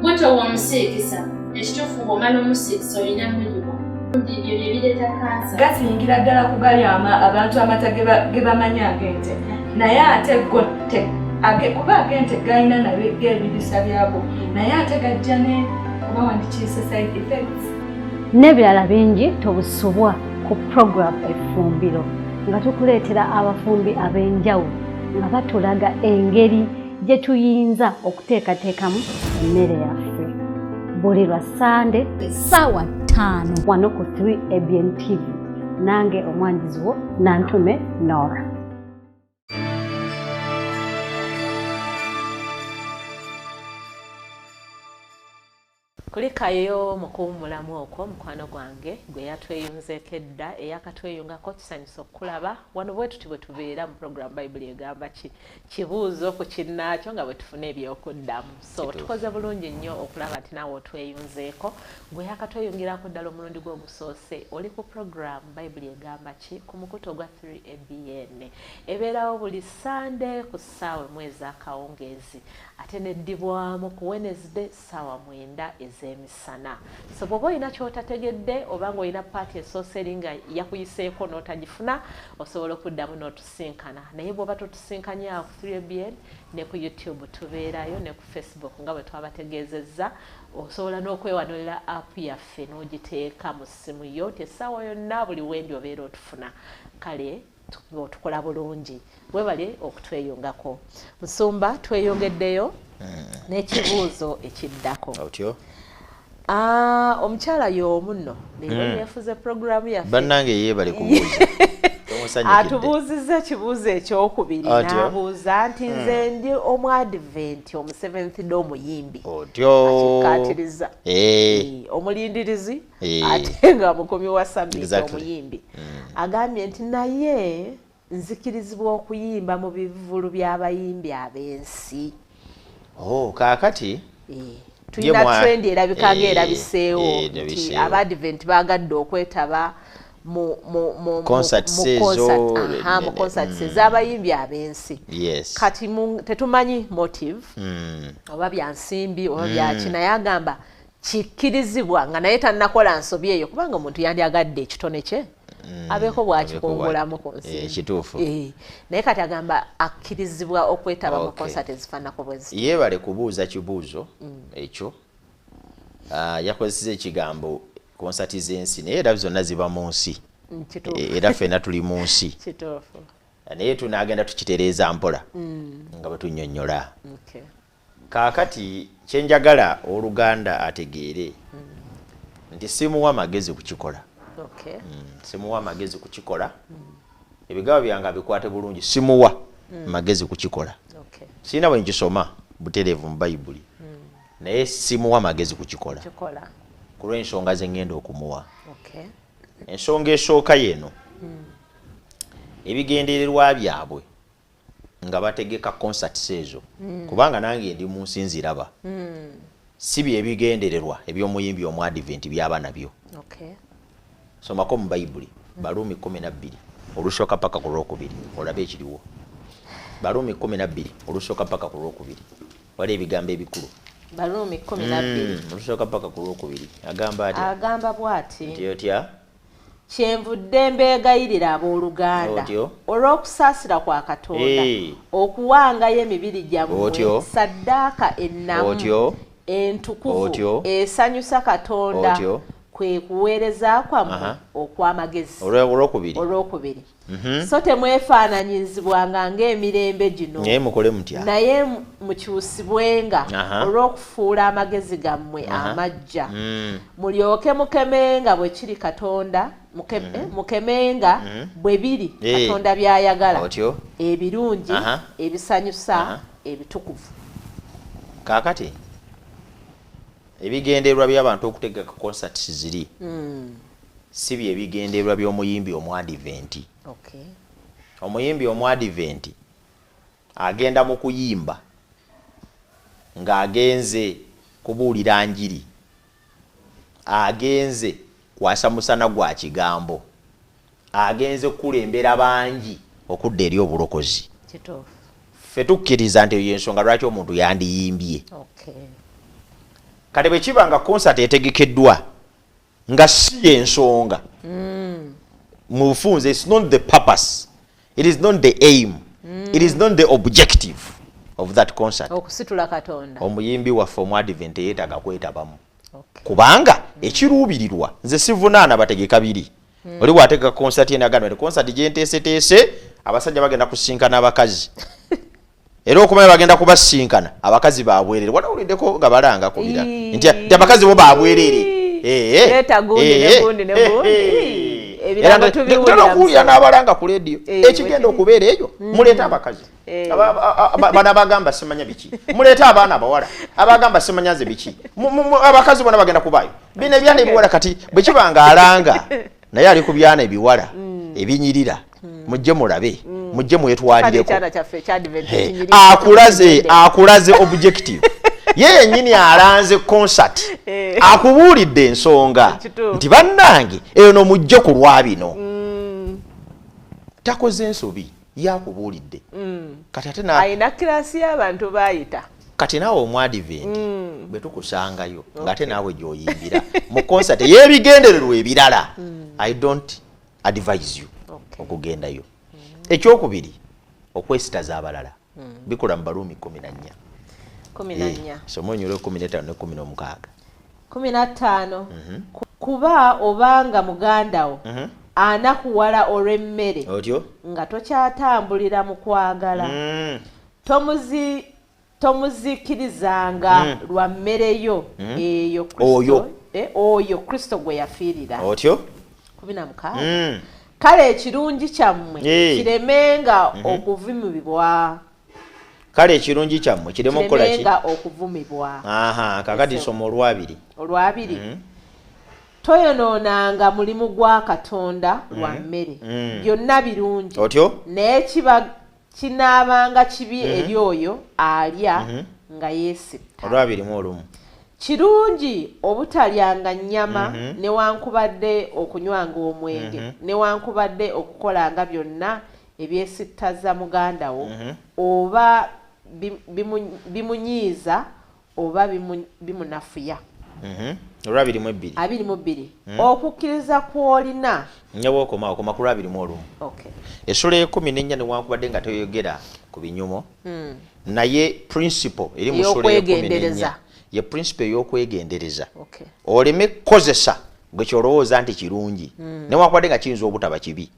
Butto w'omusiikisa, ekituufu bw'omala omusiikisa olina muyiwa. Ebyo bye bireeta kansa. Gasingira ddala ku gali abantu amata ge bamanyi ag'ente, naye ate go kuba ag'ente galina nabyo ebirisa byago, naye ate gajja ne oba wandikiise side effects. N'ebirala bingi tobusubwa ku program Effumbiro, nga tukuleetera abafumbi ab'enjawulo nga batulaga engeri gye tuyinza okuteekateekamu emmere yaffe. Buli lwa Ssande ssaawa 5 wano ku 3 ABN TV. Nange omwanjizi wo Nantume Nora. Kulikayo mu kuwummulamu okwo mukwano gwange gwe yatweyunzeeko edda, eyakatweyungako, kisanyusa okukulaba wano. Bwe tuti bwe tubeera mu program Bayibuli Egamba Ki, kibuuzo ku kinnaakyo nga bwe tufuna ebyokuddamu. So tukoze bulungi nnyo okulaba nti naawe otweyunzeeko. Gwe yakatweyungirako ddala omulundi gwe ogusoose, oli ku program Bayibuli Egamba Ki ku mukutu ogwa 3ABN. Ebeerawo buli Sande ku ssaawa 1 ez'akawungeezi, ate neddibwamu ku Wednesday ssaawa 9 ez'emisana. So bw'oba olina ky'otategedde oba ng'olina part esoose eri nga yakuyiseeko n'otagifuna, osobola okuddamu n'otusinkana. Naye bw'oba totusinkanye awo ku 3ABN, ne ku YouTube tubeerayo, ne ku Facebook nga bwe twabategeezezza. Osobola n'okwewanulira app yaffe n'ogiteeka mu ssimu yo nti essaawa yonna buli wendi obeera otufuna. Kale otukola bulungi, webale okutweyungako. Musumba, tweyongeddeyo n'ekibuuzo ekiddako. Otyo. Omukyala y'omu nno leero yeefuze puroguramu yaffe. Bannange, yeebale kubuuza. Atubuuzizza ekibuuzo ekyokubiri, n'abuuza nti, nze ndi omwadiventi omu Seventh Day omuyimbi. Otyo. Akikkaatiriza omulindirizi ate nga mukumi wa sabbiiti omuyimbi. Agambye nti naye nzikirizibwa okuyimba mu bivvulu by'abayimbi ab'ensi? Oh, kaakati Tulina trend erabika nga erabiseewo nti abadvent bagadde okwetaba mu concerts ez'abayimbi ab'ensi. Kati tetumanyi motive, oba bya nsimbi oba byaki, naye agamba kikkirizibwa nga naye tannakola nsobi eyo, kubanga omuntu yandyagadde ekitone kye abeeko bwakikungulamu ku nsi. Kituufu. Naye kati agamba akkirizibwa okwetaba mu concert ezifaananako bwe ziti? Yeebale kubuuza kibuuzo ekyo. Yakozesa ekigambo konsati z'ensi, naye era zonna ziba mu nsi, era ffenna tuli mu nsi. Naye tunaagenda tukitereeza mpola nga bwe tunnyonnyola. Kaakati kyenjagala oluganda ategeere nti simuwa magezi kukikola. Simuwa magezi kukikola. Ebigambo byange abikwate bulungi, simuwa magezi kukikola. Sirina bwe nkisoma butereevu mu Bayibuli, naye simuwa magezi kukikola ku lw'ensonga ze ŋŋenda okumuwa. Ensonga esooka yeeno: ebigendererwa byabwe nga bategeka concerts ezo, kubanga nange ndi mu nsi nziraba, si byebigendererwa eby'omuyimbi omwadiventi byaba nabyo. Somako mu Bayibuli Baluumi 12 olusooka paka ku lwokubiri, olabe ekiriwo. Baluumi 12 olusooka paka ku lwokubiri, wali ebigambo ebikulu. Baruumi 12. Olusooka paka ku lwokubiri agamba atya? Agamba bw'ati. Nti otya? Kyenvudde mbeegayirira abooluganda Otyo. olw'okusaasira kwa Katonda Eh. okuwangayo emibiri gyammwe Otyo. saddaaka ennamu Otyo. entukuvu Otyo. esanyusa Katonda Otyo. kwe kuweereza kwammwe Aha. okw'amagezi. Olwokubiri. Olwokubiri. So temwefaananyizibwanga ng'emirembe gino, Naye mukole mutya? Naye mukyusibwenga Aha. olw'okufuula amagezi gammwe Aha. amajja, mulyoke mukemenga bwe kiri Katonda mukemenga bwe biri Eh. Katonda by'ayagala, Otyo. ebirungi, Aha. ebisanyusa, Aha. ebitukuvu. Kaakati ebigendererwa by'abantu okutegeka concerts ziri si bye bigendererwa by'omuyimbi omwadiventi. Okay. Omuyimbi omwadiventi agenda mu kuyimba ng'agenze kubuulira njiri, agenze kwasa musana gwa kigambo, agenze kukulembera bangi okudda eri obulokozi. Kituufu. Ffe tukkiriza nti eyo yensonga lwaki omuntu yandiyimbye. Okay. Kati bwe kiba nga concert etegekeddwa nga si yensonga, mu bufunze it's not the purpose, it is not the aim, it is not the objective of that concert, okusitula Katonda, omuyimbi waffe omwadivent yeetaaga kwetabamu. Okay. Kubanga ekiruubirirwa, nze sivunaana bategeka biri. Oli bw'ategeka concert ye nagamba nti concert gyenteeseteese abasajja bagenda kusinkana abakazi, era okumanya bagenda kubasinkana abakazi babwerere. Wanawuliddeko nga balanga kubira nti abakazi bo babwerere. Leeta gundi ne gundi ne gundi. Ebirango tubiwulira Tera okuwulira musa. N'abalanga ku lediyo ekigenda bwe okubeera eyo, muleete abakazi. Eh. Bano abagamba simanya biki, muleete abaana abawala abagamba simanya nze biki. Abakazi bonna bagenda kubaayo, bino ebyana ebiwala. Kati bwe kiba nga alanga naye ali ku byana ebiwala ebinyirira, mujje mulabe, mujje Kale mwetwalireko. ekyana kyaffe ekyadvent Eh, kinyirira. akulaze objective ye yennyini alanze concert. Eh. Akubuulidde ensonga Kituufu. nti bannange eyo no mujje ku lwa bino. Takoze ensobi, yakubuulidde. Kati ate Alina kirasi y'abantu bayita. Kati naawe omwadiventi bwe tukusangayo ng'ate naawe gy'oyimbira mu concert ey'ebigendererwa ebirala, I don't advise you okugendayo. Ekyokubiri, okwesitaza abalala bikola mu Baluumi 14. 14. Soma onyole 15 ne 16. 15. Kuba obanga muganda wo anakuwala olw'emmere, Otyo. nga tokyatambulira mu kwagala, tomuzikirizanga lwa mmere yo eyo Kristo- Oyo. Oyo Kristo gwe yafiirira. Otyo. 16. Kale ekirungi kyammwe Eh. kiremenga okuvumibwa. Kale ekirungi kyammwe kireme okukola ki? Kiremenga okuvumibwa. Aha, kakati soma olwabiri. Olwabiri. Toyonoonanga mulimu gwa Katonda lwa mmere. Byonna birungi, Otyo. naye kiba kinaabanga kibi eri oyo alya nga yeesitta. Olwabiri mu olumu. Kirungi obutalyanga nnyama newankubadde okunywanga omwenge newankubadde okukolanga byonna ebyesittaza muganda wo, oba bimunyiiza oba bimunafuya. Olwabiri mu ebbiri. 22. Okukkiriza kw'olina Nye bwokoma okoma ku lwabiri mu olumu. Okay. Essula eyekumi n'ennya, newankubadde nga toyogera ku binyumo, naye principle eri mu ssula eyekumi n'ennya Ey'okwegendereza. ye principle ey'okwegendereza, oleme kukozesa gwe kyolowooza nti kirungi newankubadde nga kiyinza obutaba kibi,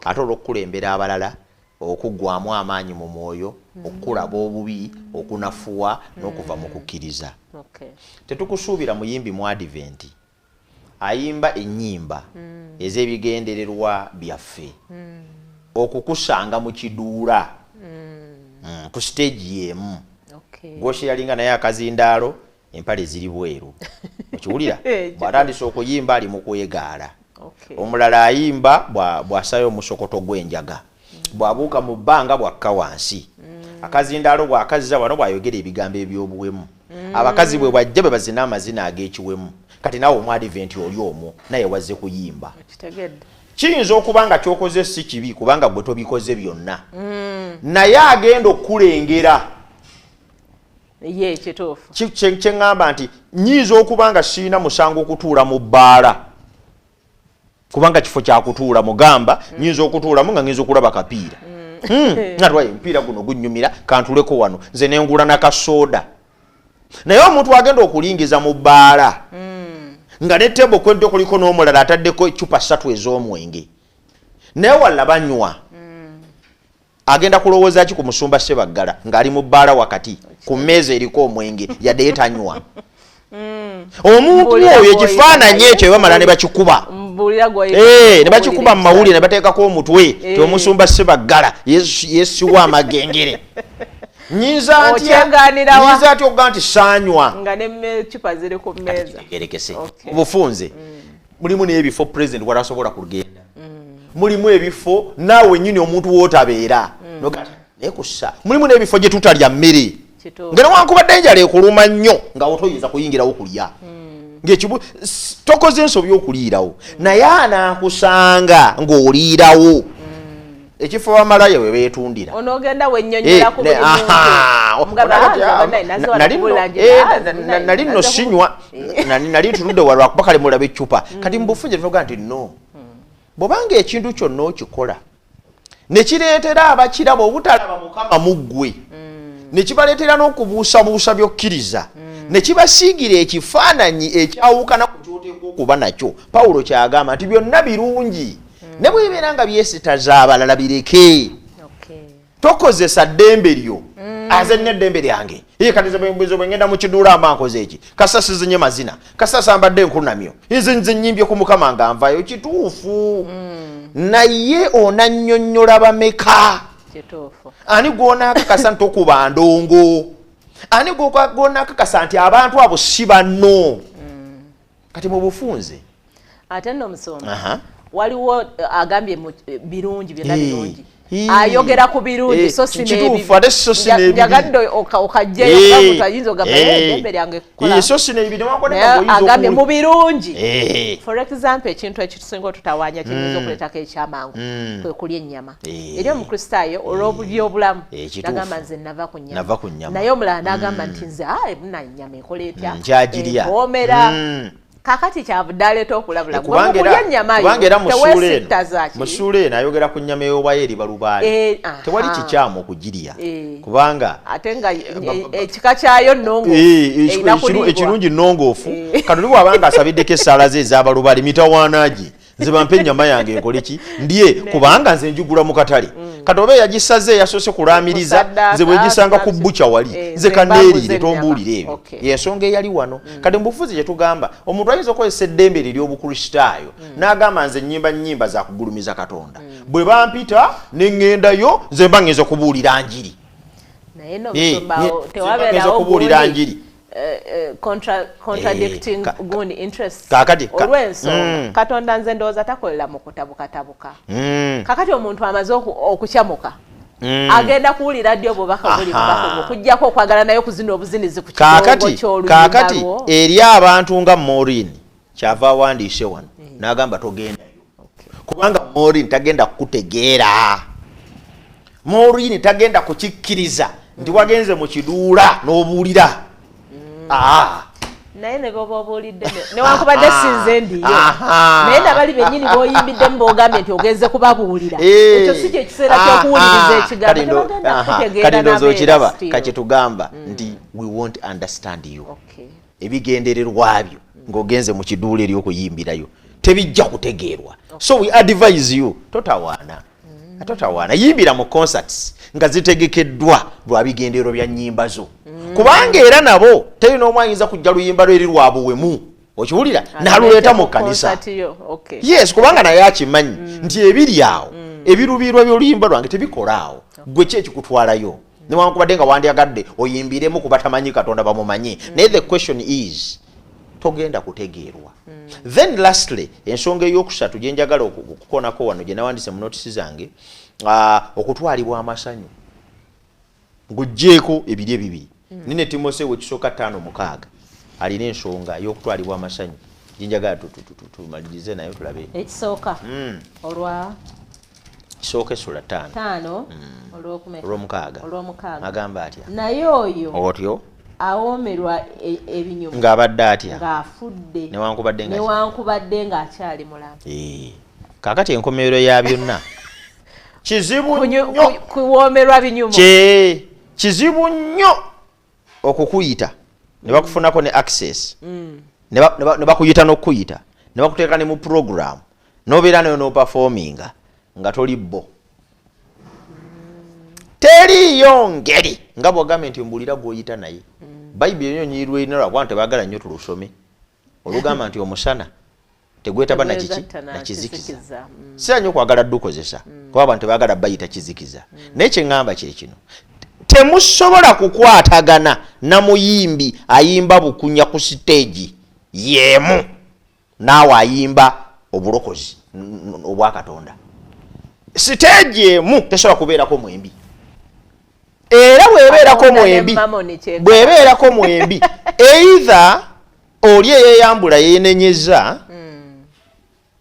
ate olw'okukulembera abalala okuggwamu amaanyi mu mwoyo, okukulaba obubi, okunafuwa n'okuva mu kukkiriza. Tetukusuubira muyimbi mu adiventi ayimba ennyimba ez'ebigendererwa byaffe okukusanga mu kiduula ku stage y'emu gwosheyalinga naye akazindaalo, empale ziri bweru, okiwulira? Bw'atandise okuyimba ali mu kwegaala. Omulala ayimba bw'asayo omusokoto gw'enjaga, bw'abuuka mu bbanga, bw'akka wansi, akazindaalo bw'akazza wano, bw'ayogera ebigambo eby'obuwemu, abakazi bwe bwajja bwe bazina amazina ag'ekiwemu. Kati naawe omwadiventi oli omwo naye wazze kuyimba. Kitegedde. Kiyinza okuba nga kyokoze si kibi kubanga gwe tobikoze byonna, naye agenda okukulengera. Ye kituufu. Kye ŋŋamba nti nnyinza okuba nga sirina musango okutuula mu bbaala, kubanga kifo kyakutuula mugamba, nnyinza okutuulamu nga nnyinza okulaba kapiira. Nga twaye omupiira guno gunnyumira, kantuleko wano nze nengula nakasooda. Naye omuntu agenda okulingiza mu bbaala nga ne tebo kwedde kuliko n'omulala ataddeko eccupa 3 ez'omwenge, naye walla banywa, agenda kulowooza ki ku musumba Ssebaggala ng'ali mu bbaala wakati ku mmeeza eriko omwenge yadde ye tanywa? Omuntu oyo ekifaananyi ekyo bamala ne bakikuba, ne bakikuba mu mawulire ne bateekako omutwe ti omusumba Ssebaggala yesiwa amagengere. Nnyinza atya okuga nti saanywa nga n'eccupa ziri ku mmeeza? Kitegeerekese. Bufunze mulimu n'ebifo pulezidenti watasobola kugenda, mulimu ebifo naawe nnyini omuntu w'otabeera, naye kussa mulimu n'ebifo gye tutalya mmere nga newankubadde enjala ekuluma nnyo nga otoyinza kuyingirawo kulya, ng'ekibu tokoze ensobi okuliirawo, naye anaakusanga ng'oliirawo. Ekifo bamalaaya we beetundira, onoogenda wennyonnyola ku buli muntu. Nali nno sinywa, nali ntuludde wa lwakuba kale mulaba eccupa. Kati mu bufunze tuvuga nti no, bw'obanga ekintu kyonna okikola ne kireetera abakiraba obutalaba Mukama mu ggwe, ne kibaleetera n'okubuusabuusa by'okkiriza, ne kibasiigira ekifaananyi ekyawukana ku ky'oteekwa okuba nakyo. Pawulo kyagamba nti byonna birungi, ne bwebibeera nga byesitaza abalala bireke. Tokozesa ddembe lyo, aze nina eddembe lyange. Ye kati nze bwe ngenda mu kiduula mba nkoze eki? Kasa sizinye mazina, kasa sambadde enkunamyo, nze nnyimbye ku Mukama nga nvaayo. Kituufu, naye onannyonnyola bameka? Ani gw'onaakakasa nti tokuba ndongo? Ani gw'onaakakasa nti abantu abo si banno? Kati mu bufunze ate nno musumba, waliwo agambye birungi, byonna birungi, ayogera ku birungi so si Kituufu, ate so si n'ebibi. Njagadde okajjeyo omuntu ayinza ogamba, "Eddembe lyange kukola." So si n'ebibi, newankubadde nga oyinza agambye mu birungi. For example, ekintu ekitusinga otutawaanya kiyinza okuleetako ekyamangu kwe kulya ennyama. Eri omukristaayo olw'obubyobulamu nagamba nze nava ku nnyama, Nava ku nnyama. naye omulala n'agamba nti nze muna ennyama ekola etya? Nkyagirya. Empoomera. Kakati kyavudde aleeta okulabula Kubanga kulya ennyama yo kubanga era mu ssuula eno teweesittaza ki? Mu ssuula eno ayogera ku nnyama ey'obwayo eri balubaale. Tewali kikyamu okugirya, kubanga ate nga ekika kyayo nnongoofu, erina kuliibwa. Ekirungi nnongoofu. Kati oli bw'aba nga asabiddeko essaala ze ez'abalubaale, mitawaana gye, nze bampe ennyama yange nkole ki? Ndye, kubanga nze njigula mu katale. Kati oba eyagisaze yasoose kulaamiriza, Kusaddaaka, nze bwe gisanga ku bbuca wali, nze nze mba kanneeriire, nguze ennyama. tombuulire ebyo. Yensonga eyali wano. Kati mu bufuzi kye tugamba, omuntu ayinza okukozesa eddembe lye ery'obukristaayo n'agamba nze nnyimba nnyimba za kugulumiza Katonda, bwe bampita ne ŋŋendayo nze mba ŋŋenza okubuulira njiri. Naye no musumba, awo nze mba tewabeerawo ŋŋenza okubuulira gundi, njiri. Contradicting gundi interests. Kaakati, Olw'ensonga Katonda nze ndowooza takolera mu kutabukatabuka. Kakati omuntu amaze okukyamuka, agenda kuwulira ddi obubaka obuli bubaka obwo, okuggyako okwagala naye okuzina obuzinizi ku kidongo ky'oluyimba Kaakati lwo? eri abantu nga Maureen, kyava awandiise wano n'agamba togendayo, kubanga Maureen tagenda kukutegeera. Maureen tagenda kukikkiriza nti wagenze mu kiduula n'obuulira. Naye ne bw'oba obuulidde newankubadde sinze ndiyo, naye nabali bennyini b'oyimbiddemu b'ogambye nti ogenze kubabuulira, ekyo si kye kiseera ky'okuwuliriza ekigambo. Tebagenda kukutegeera Kati ndowooza n'abeera okiraba still. Kakye tugamba nti we won't understand you. Ebigendererwa byo ng'ogenze mu kiduula eri okuyimbirayo tebijja kutegeerwa, so we advise you, totawaana, totawaana, yimbira mu concerts nga zitegekeddwa lwa bigendererwa bya nnyimba zo, kubanga era nabo terina omu ayinza kujja luyimba lwe eri lwa buwemu, okiwulira, n'aluleeta mu kkanisa. Concert yo, okay. Yes, kubanga naye akimanyi nti ebiri awo, ebirubiirwa by'oluyimba lwange tebikola awo. Gwe ki ekikutwalayo? Newankubadde nga wandyagadde oyimbiremu ku batamanyi Katonda bamumanye, naye the question is togenda kutegeerwa. Then lastly, ensonga eyokusatu gye njagala okukoonako wano gye nawandise mu notisi zange, okutwalibwa amasanyu ng'oggyeeko ebiri ebibiri, nine Timoseewo ekisooka 5:6 alina ensonga ey'okutwalibwa amasanyu gye njagala tumalirize nayo tulabe. Ekisooka olwa Kisooka essula 5. 5 olwokumeka? Olwomukaaga. Olwomukaaga. Agamba atya? Naye oyo Otyo. Awoomerwa ebinyumu ng'abadde atya? Ng'afudde. Newankubadde ng'akyali mulamu. Kaakati enkomerero ya byonna kizibu nnyo kuwoomerwa binyumu. Kizibu nnyo okukuyita ne bakufunako ne access, ne bakuyita n'okuyita ne bakuteeka ne mu program n'obeera nayo n'operforminga nga toli bo. Teriiyo ngeri nga bw'ogambye nti mbulira gw'oyita naye. Bayibuli ennyo nyiirwa erina lwakuba nti tebaagala nnyo tulusome. Olugamba nti omusana tegwetaba na kiki? Na kizikiza. Sira nnyo kwagala ddukozesa kuba abantu tebaagala bayita kizikiza. Naye kye ŋŋamba kye kino, temusobola kukwatagana na muyimbi ayimba bukunya ku siteegi y'emu naawe ayimba obulokozi obwa Katonda. Siteegi emu tesobola kubeerako mwembi. Era bw'ebeerako mwembi, bw'ebeerako mwembi, either oli eyeeyambula yeenenyeza,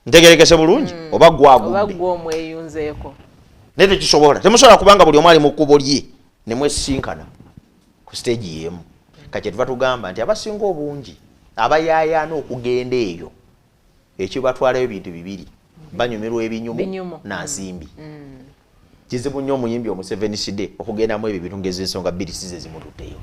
ntegerekese bulungi, oba gwagudde. Naye tekisobola, temusobola kubanga buli omu ali mu kkubo lye ne mwesinkana ku siteegi y'emu. Kati tuva tugamba nti abasinga obungi abayaayaana okugenda eyo ekibatwalayo ebintu bibiri, banyumirwa ebinyumu na nsimbi. Kizibu nnyo omuyimbi omuseveniside okugendamu ebyo ebintu ng'ez'ensonga bbiri si ze zimututteyo.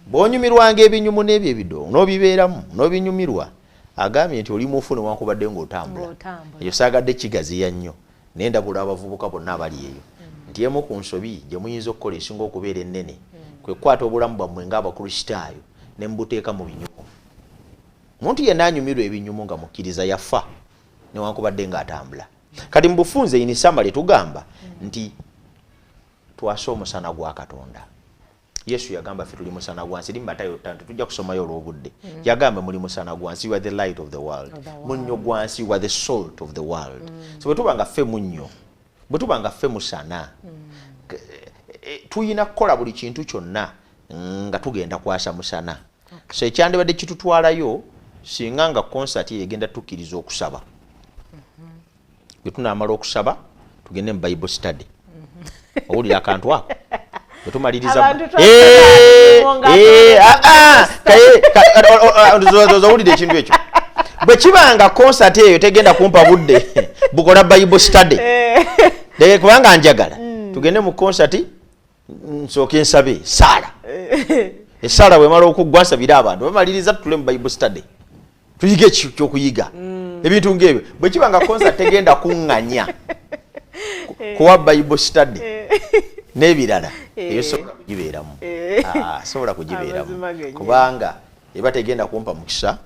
Bw'onyumirwanga ebinyumu n'ebyo ebidongo n'obibeeramu n'obinyumirwa, agambye nti oli mufu newankubadde ng'otambula. Ekyo saagadde kigaziya nnyo, naye ndabula abavubuka bonna abali eyo nti emu ku nsobi gye muyinza okukola esinga okubeera ennene kwe kukwata obulamu bwammwe ng'Abakristaayo ne mubuteeka mu binyumu. Omuntu yenna anyumirwa ebinyumu nga mukkiriza yafa newankubadde ng'atambula. Kati mu bufunze in summary tugamba nti twase omusana gwa Katonda. Yesu yagamba ffe tuli musana gwa nsi. Matayo 5 tujja kusomayo olw'obudde. Yagamba muli musana gwa nsi, you are the light of the world. Munnyo gwa nsi, you are the salt of the world. So bwe tuba nga ffe munnyo, bwe tuba nga ffe musana, tuyina kukola buli kintu kyonna nga tugenda kwasa musana. So ekyandibadde kitutwalayo singa nga concert egenda tukkiriza okusaba. Bwe tunaamala okusaba tugende mu Bible study. Owulira akantu ako? Bwe tumaliriza owulira ekintu ekyo. Bwe kibanga concert eyo tegenda kumpa budde bukola Bible study. Kubanga njagala tugende mu concert nsooke nsabe saala. Essaala bwemala okuggwa nsabire abantu bamaliriza tutule mu Bible study. Tuyige ekyokuyiga. Ebintu ng'ebyo. Bwe kiba nga concert tegenda kuŋŋanya kuwa Bible study n'ebirala, eyo sobola kugibeeramu. Sobola kugibeeramu. Kubanga eba tegenda kumpa mukisa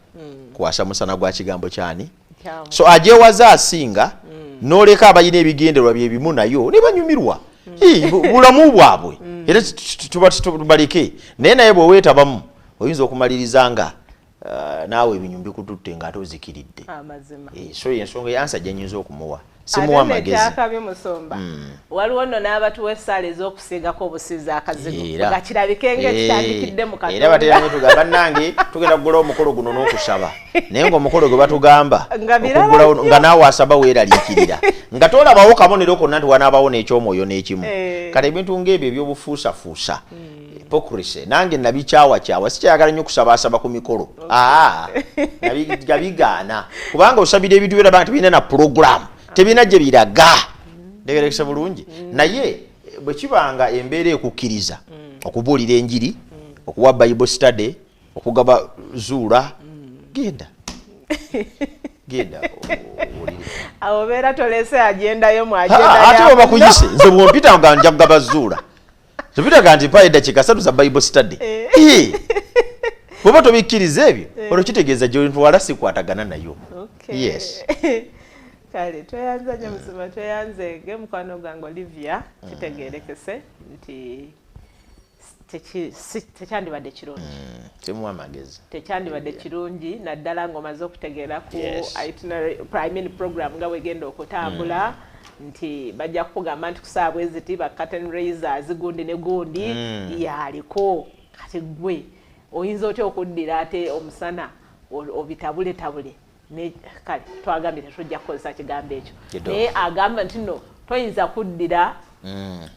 kwasa musana gwa kigambo kyani. So ajewaza asinga n'oleka abalina ebigendererwa bye bimu nayo ne banyumirwa. Bulamu bwabwe. Era tuba tubaleke. Naye naye bw'oweetabamu oyinza okumaliriza nga naawe ebinyumbi bikututte ng'ate ozikiridde. So ensonga eyansa gye nnyinza okumuwa. Simuwa magezi. Ekyakabi musomba. Waliwo nno n'abatuwa essaala ez'okusiigako obusiizi akazigo. Nga kirabike ng'ekitandikidde mu Katonda. Era batera nnyo tugamba bannange tugenda kugula omukolo guno n'okusaba. Naye ng'omukolo gwe batugamba okugulawo nga naawe asaba weeraliikirira. Nga tolabawo kabonero konna nti wanaabawo n'ekyomwoyo n'ekimu. Kale ebintu ng'ebyo eby'obufuusafuusa. Hypocrisy nange nabikyawakyawa sikyayagala nnyo kusabaasaba ku mikolo. Nabigaana kubanga osabira ebintu byolaba nti birina na program tebirina gye biraga. Ntegerekesa bulungi. Naye bwe kibanga embeera ekukkiriza okubuulira enjiri, okuwa Bible study, okugaba zuula, genda. Genda owulire. Awo obeera tolese agenda yo mu agenda Ate bwe bakuyise nze bw'ompita nga nja kugaba zuula. Tupitaga nti mpaye eddakiika 3 za Bible study. Bw'oba tobikkiriza ebyo, olwo kitegeeza gy'ontwala sikwatagana nayo. Yes. Kale tweyanza nnyo musoma, tweyanzeege mukwano gwange Olivia, kitegeerekese nti tekyandibadde kirungi. Simuwa amagezi. Tekyandibadde kirungi naddala ng'omaze okutegeera ku itinerary, I mean program nga bwegenda okutambula. Nti bajja kukugamba nti ku ssaawa bwe ziti ba curtain raisers gundi ne gundi yaliko. Kati ggwe oyinza otya okuddira ate omusana obitabuletabule? Kale twagambye tetujja kukozesa kigambo ekyo. Naye agamba nti no toyinza kuddira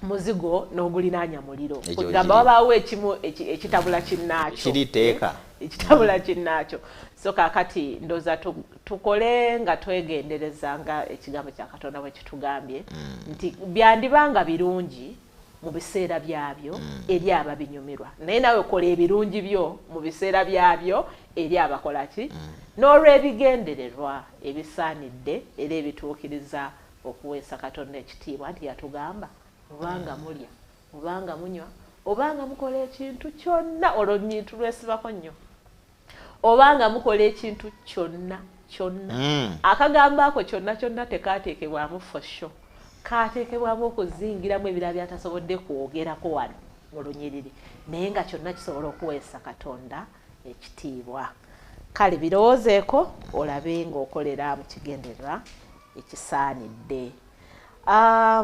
Muzigo n'ogulinaanya muliro, kugamba wabaawo ekimu ekitabula kinnaakyo. Kiri tteeka. Ekitabula kinnaakyo. So kaakati ndowooza tukole nga twegendereza, nga ekigambo kya Katonda bwe kitugambye nti byandibanga birungi mu biseera byabyo eri ababinyumirwa, naye nawe kola ebirungi byo mu biseera byabyo eri abakola ki, n'olw'ebigendererwa ebisaanidde era ebituukiriza okuweesa Katonda ekitiibwa, nti yatugamba obanga mulya, obanga munywa, obanga mukola ekintu kyonna, olwo nyintu lwesibako nnyo, obanga mukola ekintu kyonna kyonna. Akagambo ako kyonna kyonna tekateekebwamu for sure, kateekebwamu okuzingiramu ebirala byatasobodde kwogerako wano mu lunyiriri, naye nga kyonna kisobola okuweesa Katonda ekitiibwa. Kale birowoozeeko olabe ng'okolera mu kigendererwa ekisaanidde.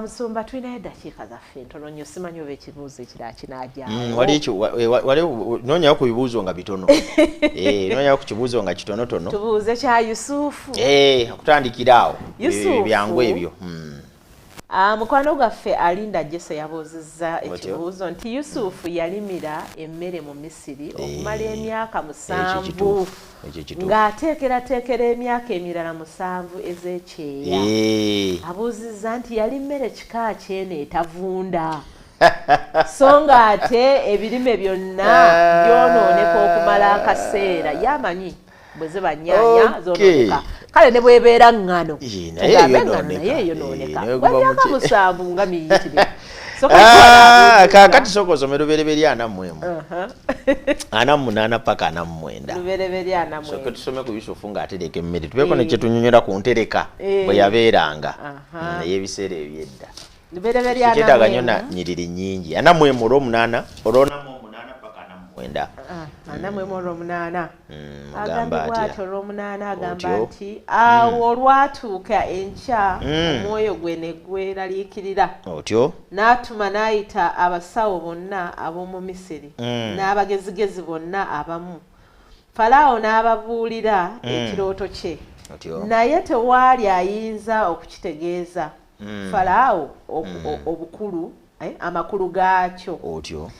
Musumba, tulinayo eddakiika zaffe ntono nnyo, simanyi oba ekibuuzo ekirala kinajaawo. Wali ekyo wali noonyawo ku bibuuzo nga bitono, noonyawo ku kibuuzo nga kitonotono. Tubuuze kya Yusufu. Okutandikira awo. Yusufu. Byangu ebyo. Mukwano gwaffe Alinda Jese yabuuzizza ekibuuzo nti Yusufu yalimira emmere mu Misiri okumala emyaka 7 Ekyo kituufu. ng'ateekerateekera emyaka emirala 7 ez'ekyeya. Abuuzizza nti yali mmere kika kyene etavunda, so ng'ate ebirime byonna byonooneka okumala akaseera? Yamanyi bwe ziba nnyaanya zoonooneka, kale ne bwebeera ŋŋano, Naye tugambe ŋŋano, eyonooneka. Naye eyonooneka. Naye guba Bwemyaka 7 nga miyitirivu. So Kaakati sooka osome Lubereberye 41, 48 paka 49. Lubereberye ana Sooke mu tusome ku Yusufu ng'atereka emmere, tubeeko ne kyetunyonyola ku ntereka bwe yabeeranga ey'ebiseera ebyedda. Lubereberye ana Kyetaaga nnyo mu na emu. nyiriri nnyingi. 41 olw'omunaana, olw'omunaana paka 49. 41 olw'omunaana. Agamba Agambibwa atya? ati olw'omunaana agamba Otyo. nti awo olwatuuka enkya, omwoyo gwe ne gweraliikirira, Otyo. n'atuma n'ayita abasawo bonna ab'omu Misiri n'abagezigezi bonna abamu. Falaawo n'ababuulira ekirooto kye, Otyo. naye tewaali ayinza okukitegeeza Falaawo obukulu, amakulu gaakyo. Otyo.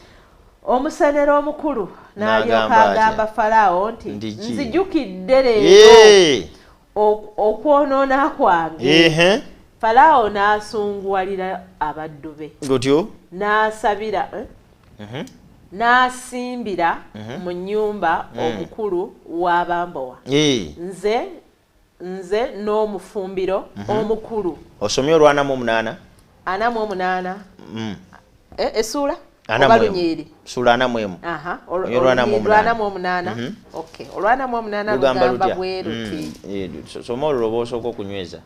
Omusenero omukulu n'alyoka N'agamba atya? agamba Falaawo nti Nti ki? nzijukidde leero okwonoona kwange. Falaawo n'asunguwalira abaddu be, Otyo. n'asabira, n'asimbira mu nnyumba omukulu w'abambowa, nze n'omufumbiro omukulu. Osomye olw'48? 48. Essuula Ana oba mu emu. lunyiriri? Ssuula 41. Aha, Oyo olw'48. olw'48. Okay, olw'48. Lugamba Lugamba lutya? bwe luti. Soma olwo lwoba osooka okunyweza.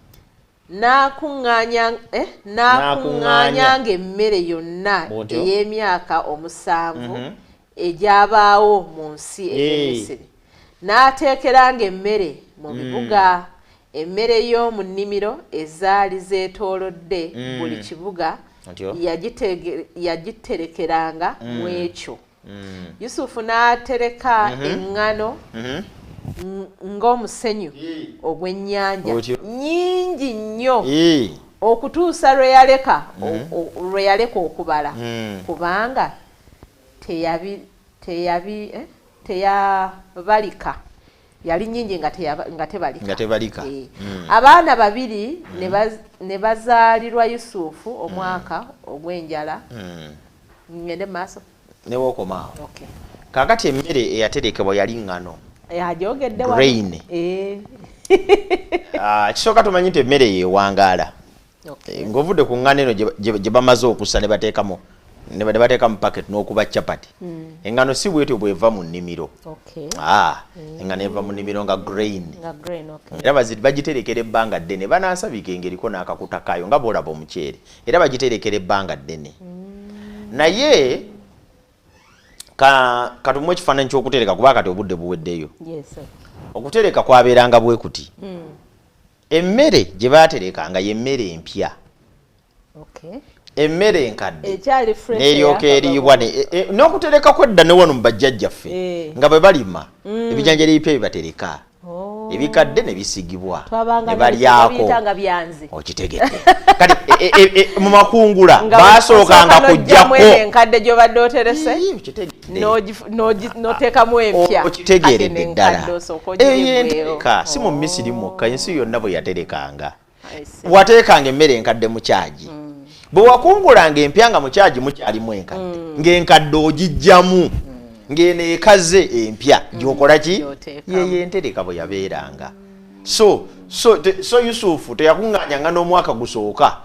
N'akuŋŋaanya, n'akuŋŋaanyanga emmere yonna Bw'otyo. ey'emyaka 7 egyabaawo mu nsi ey'e Misiri, n'ateekeranga emmere mu bibuga, emmere y'omu nnimiro ezaali zeetoolodde buli kibuga Otyo. yagiterekeranga mu ekyo. Yusufu n'atereka eŋŋano ng'omusenyu ogw'ennyanja, Otyo. nnyingi nnyo, okutuusa lwe yaleka okubala, kubanga teyabalika, yali nnyingi nga tebalika. Nga tebalika. Abaana babiri ne bazaalirwa Yusufu omwaka ogw'enjala. Ngende mu maaso? Newookoma awo. Okay. Kaakati emmere eyaterekebwa yali ŋŋano. Ajogedde wano. Grain. Kisooka tumanyi nti emmere yeewangaala. Ng'ovudde ku ŋŋano eno gye bamaze okusa ne bateekamu ne bateeka mu packet n'okuba chapati, eŋŋano si bwetyo bweva mu nnimiro. Eŋŋano eva mu nnimiro nga grain. Nga grain, okay. Era bagiterekera ebbanga ddene, banansabika engeriko n'akakuta kaayo nga bw'olaba omuceere, era bagiterekera ebbanga ddene. Naye katumuwe ekifaananyi ky'okutereka, kuba kati obudde buweddeyo. Okutereka kwabeeranga bwe kuti: emmere gye baaterekanga y'emmere empya. Emmere enkadde Ekyali fresh, n'eryoka eyakava eriibwa n'okutereka kwedda ne wano mu bajjajjaffe nga bwe balima ebijanjalo ebipya bibatereka. Ebikadde ne bisigibwa ne balyako okitegedde. Kati mu makungula basookanga kujjako enkadde gy'obadde oterese n'oteekamu empya, okitegeeredde ddala. Eyo entereka si mu Misiri mwokka, ensi yonna bwe yaterekanga. Wateekanga emmere enkadde mu kyagi, bwe wakungulanga empya nga mu kyagi mukyalimu enkadde, ng'enkadde ogijjamu ng'eno ekaze empya gy'okola ki? Yeyo entereka bwe yabeeranga. So Yusufu teyakuŋŋaanyanga n'omwaka gusooka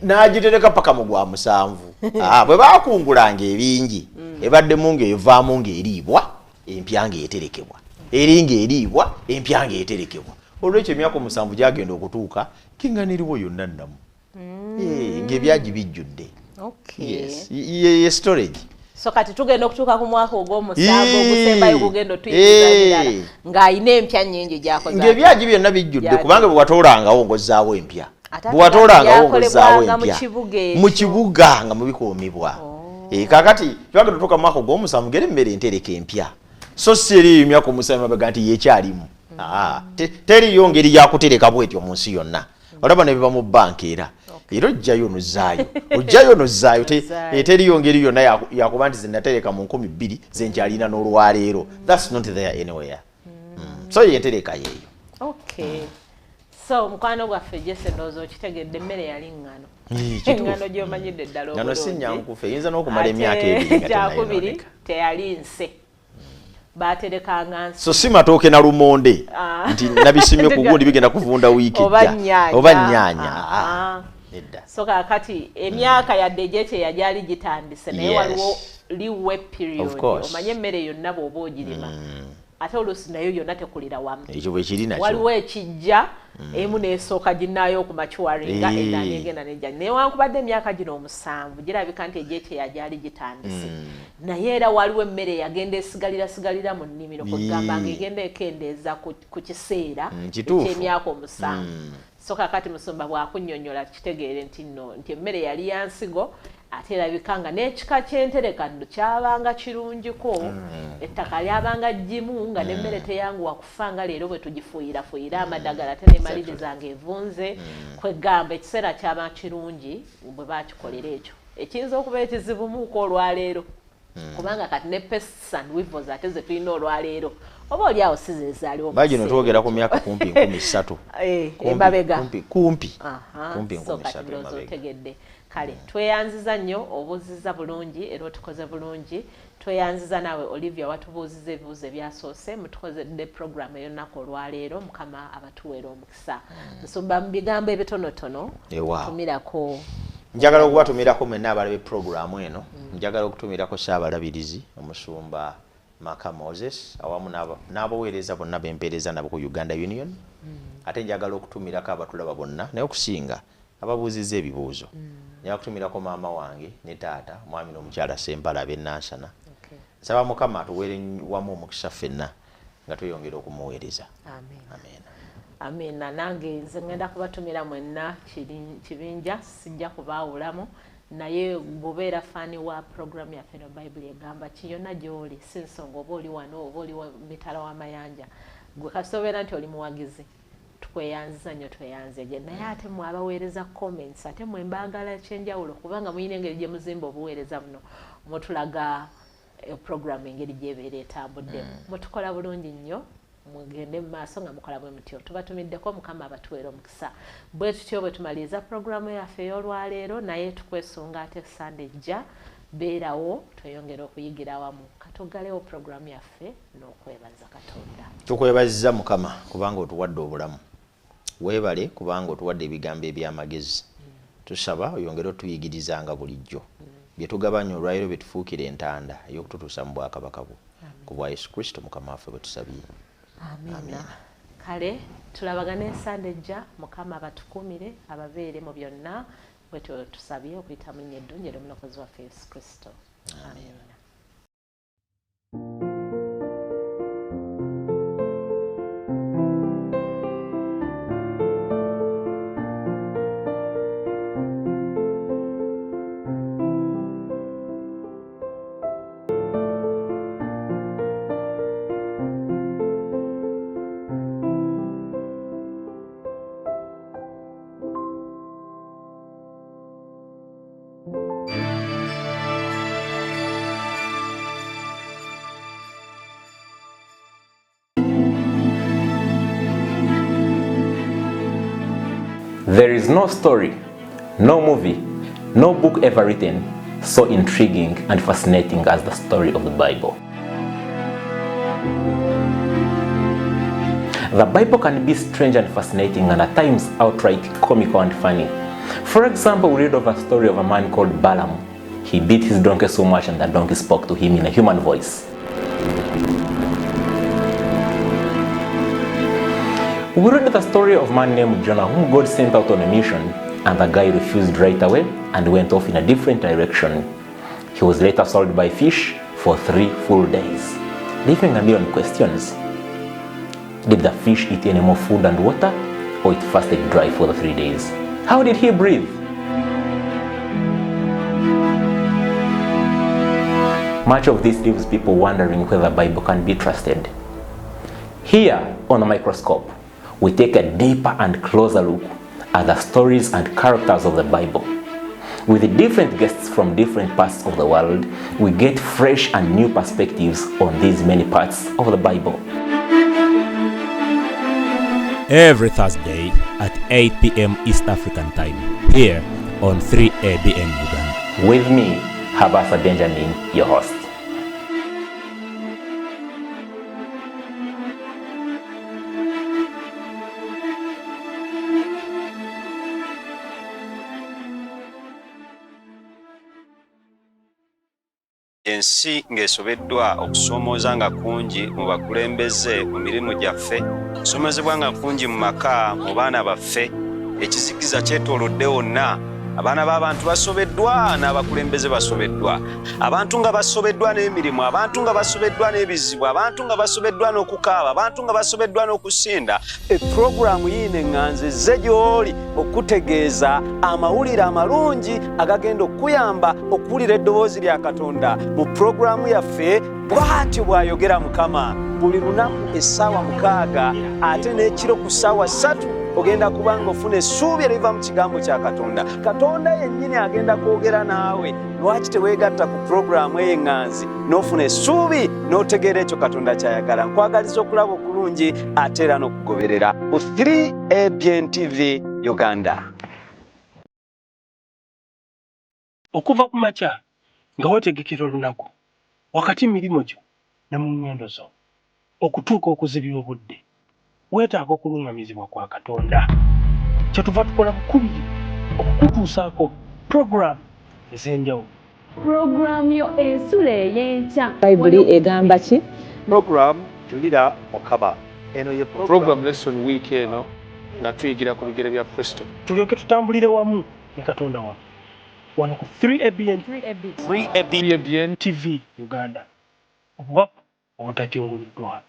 n'agitereka paka mu gwa 7. Bwe baakungulanga ebingi ebaddemu ng'evaamu ng'eriibwa empya ng'eterekebwa, eri ng'eriibwa empya ng'eterekebwa. Olwekyo emyaka 7 gyagenda okutuuka kinganiriwo yonna nnamu ng'ebyagi bijjudde. Ye storage. So kati tugenda okutuuka ku mwaka ogw'omusanvu ogusembayo gugenda otuyigiza ebirala ng'alina empya nnyingi gy'akoze, ng'ebyagi byonna bijjudde, kubanga bwe watoolangawo ng'ozzaawo empya, bwe watoolangawo ng'ozzaawo empya mu kibuga nga mubikuumibwa. Kaakati twagenda otuuka mu mwaka ogw'omusanvu ng'era emmere entereka empya, so si eriyo emyaka 7 mabega nti yekyalimu. Teriyo ngeri yakutereka bwetyo mu nsi yonna. Olaba ne biba mu banka era ojjayo n'ozzaayo, ojjayo n'ozzaayo. Teriyo ngeri yonna yakuba nti zenatereka mu 2000 zenkyalina n'olwaleero. That's not there anywhere. So yentereka yeeyo. Okay. So mukwano gwaffe Jesse ndowooza okitegedde, emmere yali ŋŋano. Eŋŋano gy'omanyidde ddala obulungi. Ŋŋano si nnyangu kufa, eyinza n'okumala emyaka 2 nga tennayononeka. Teyali nse. Baterekanga nsi. So si matooke na lumonde nti nabisimye ku gundi bigenda kuvunda wiiki ejja oba nnyaanya. So kaakati emyaka yadde egyekyeya gyali gitandise, naye waliwo liwe period. Omanye emmere yonna bw'oba ogirima ate oluusi nayo yonna tekulira wamu. Ekyo bwe kiri nakyo. Waliwo ekijja emu n'esooka ginnaayo okumacuwaringa endala n'egenda n'ejja. Newankubadde emyaka gino 7 girabika nti egyekyeya gyali gitandise, naye era waliwo emmere eyagenda esigalira mu nnimiro, kwegamba ng'egenda ekendeeza ku kiseera eky'emyaka 7. So kaakati musumba bw'akunnyonnyola kitegeere nti nno nti emmere yali ya nsigo, ate erabika nga n'ekika ky'entereka kyabanga kirungiko, ettaka lyabanga ggimu nga n'emmere teyanguwa kufa nga leero bwe tugifuuyirafuuyira amadagala ate n'emaliriza ng'evunze. Kwegamba ekiseera kyaba kirungi bwe baakikolera ekyo. Ekiyinza okuba ekizibumuuko olwaleero, kubanga kati ne pests and weevils ate ze tulina olwaleero oba oli awo si ze zaaliwo. Bagino twogera ku myaka kumpi 3000 emabega. Kumpi 3000 emabega. Otegedde. Kale tweyanziza nnyo, obuuzizza bulungi era otukoze bulungi. Tweyanziza naawe Olivia watubuuziza ebibuuzo ebyasoose, mutukozedde program ey'olunaku olwaleero. Mukama abatuweera omukisa. Nsumba mu bigambo ebitonotono tumirako. Njagala okubatumirako mwenna abalabe programu eno. Njagala okutumirako Ssaabalabirizi Omusumba Maka Moses awamu n'abaweereza bonna bempeereza nabo ku Uganda Union. Ate njagala okutumirako abatulaba bonna, naye okusinga ababuuzizza ebibuuzo. Njagala kutumirako maama wange ne taata, omwami n'omukyala Ssempala ab'e Nansana. Nsaba Mukama atuweere wamu omukisa ffenna nga tweyongera okumuweereza. Amiina. Amiina. Nange nze ngenda kubatumira mwenna kibinja, sijja kubaawulamu, naye bw'obeera faani wa programu yaffe eno Bayibuli egamba ki yonna gy'oli, si nsonga oba oli wano oba oli mitala w'amayanja, gwe kasita obeera nti oli muwagizi, tukweyanziza nnyo, tweyanzege. Naye ate mwe abaweereza comments, ate mwe mbaagala ekyenjawulo, kubanga muyina engeri gye muzimba obuweereza buno, mutulaga programu engeri gy'ebeera etambuddemu. Mutukola bulungi nnyo, mugende mu maaso nga mukola bwe mutyo. Tubatumiddeko, Mukama abatuweera omukisa. Bwe tutyo bwe tumaliriza programu yaffe ey'olwaleero, naye tukwesunga ate Sande ejja, beerawo tweyongere okuyigira awamu. Katuggalewo programu yaffe n'okwebaza Katonda. Tukwebaziza Mukama kubanga otuwadde obulamu. Weebale kubanga otuwadde ebigambo eby'amagezi. Tusaba oyongere otuyigirizanga bulijjo. Bye tugabanya olwaleero bitufuukire entanda ey'okututuusa mu bwakabaka bwo. Ku bwa Yesu Kristo Mukama waffe bwe tusabye. Amiina. Kale tulabagane Sande ejja, Mukama abatukuumire ababeere mu byonna, bwe tusabye okuyita mu linnya eddungi ery'Omulokozi waffe Yesu Kristo. Amiina. There is no story, no movie, no book ever written so intriguing and fascinating as the story of the Bible. The Bible can be strange and fascinating and at times outright comical and funny. For example, we read of a story of a man called Balaam. He beat his donkey so much and the donkey spoke to him in a human voice. We read the story of a man named Jonah whom God sent out on a mission, and the guy refused right away and went off in a different direction. He was later swallowed by fish for 3 full days, leaving a million questions. Did the fish eat any more food and water, or it fasted dry for the 3 days? How did he breathe? Much of this leaves people wondering whether the Bible can be trusted. Here on the microscope, we take a deeper and closer look at the stories and characters of the Bible. With different guests from different parts of the world, we get fresh and new perspectives on these many parts of the Bible. Every Thursday at 8 p.m. East African Time, here on 3ABN Uganda. With me, Habaasa Benjamin, your host. Ensi ng'esobeddwa okusoomooza nga kungi mu bakulembeze mu mirimu gyaffe, okusoomozebwa nga kungi mu maka, mu baana baffe, ekizikiza kyetoolodde wonna. Abaana b'abantu basobeddwa n'abakulembeze basobeddwa. Abantu nga basobeddwa n'emirimu, abantu nga basobeddwa n'ebizibu, abantu nga basobeddwa n'okukaaba, abantu nga basobeddwa n'okusinda. Epulogulaamu yiino eŋŋanzi ze gy'oli okutegeeza amawulire amalungi agagenda okukuyamba okuwulira eddoboozi lya Katonda mu pulogulaamu yaffe bw'atyo bw'ayogera Mukama. Buli lunaku essaawa 6 ate n'ekiro ku ssaawa 3 ogenda kubanga ofuna essuubi eriva mu kigambo kya Katonda. Katonda yennyini agenda kwogera naawe. Lwaki teweegatta ku pulogulaamu eyo eŋŋanzi n'ofuna essuubi n'otegeera ekyo Katonda ky'ayagala? Nkwagaliza okulaba okulungi ate era n'okugoberera ku 3ABN TV Uganda. Okuva ku makya nga weetegekera olunaku, wakati mirimu gyo ne mu ŋŋendo zo, okutuuka okuzibya obudde, weetaaga okuluŋŋamizibwa kwa Katonda. Kyetuva tukola bukubiri okukutuusaako pulogulaamu ez'enjawulo. Pulogulaamu yo ensula ey'enkya. Bayibuli egamba ki? Program Julira Mukama. Eno ye Program lesson week eno nga tuyigira ku bigere bya Kristo. Tulyoke tutambulire wamu ne Katonda waffe wano ku 3ABN 3ABN TV Uganda. Obubaka obutajunguluddwa.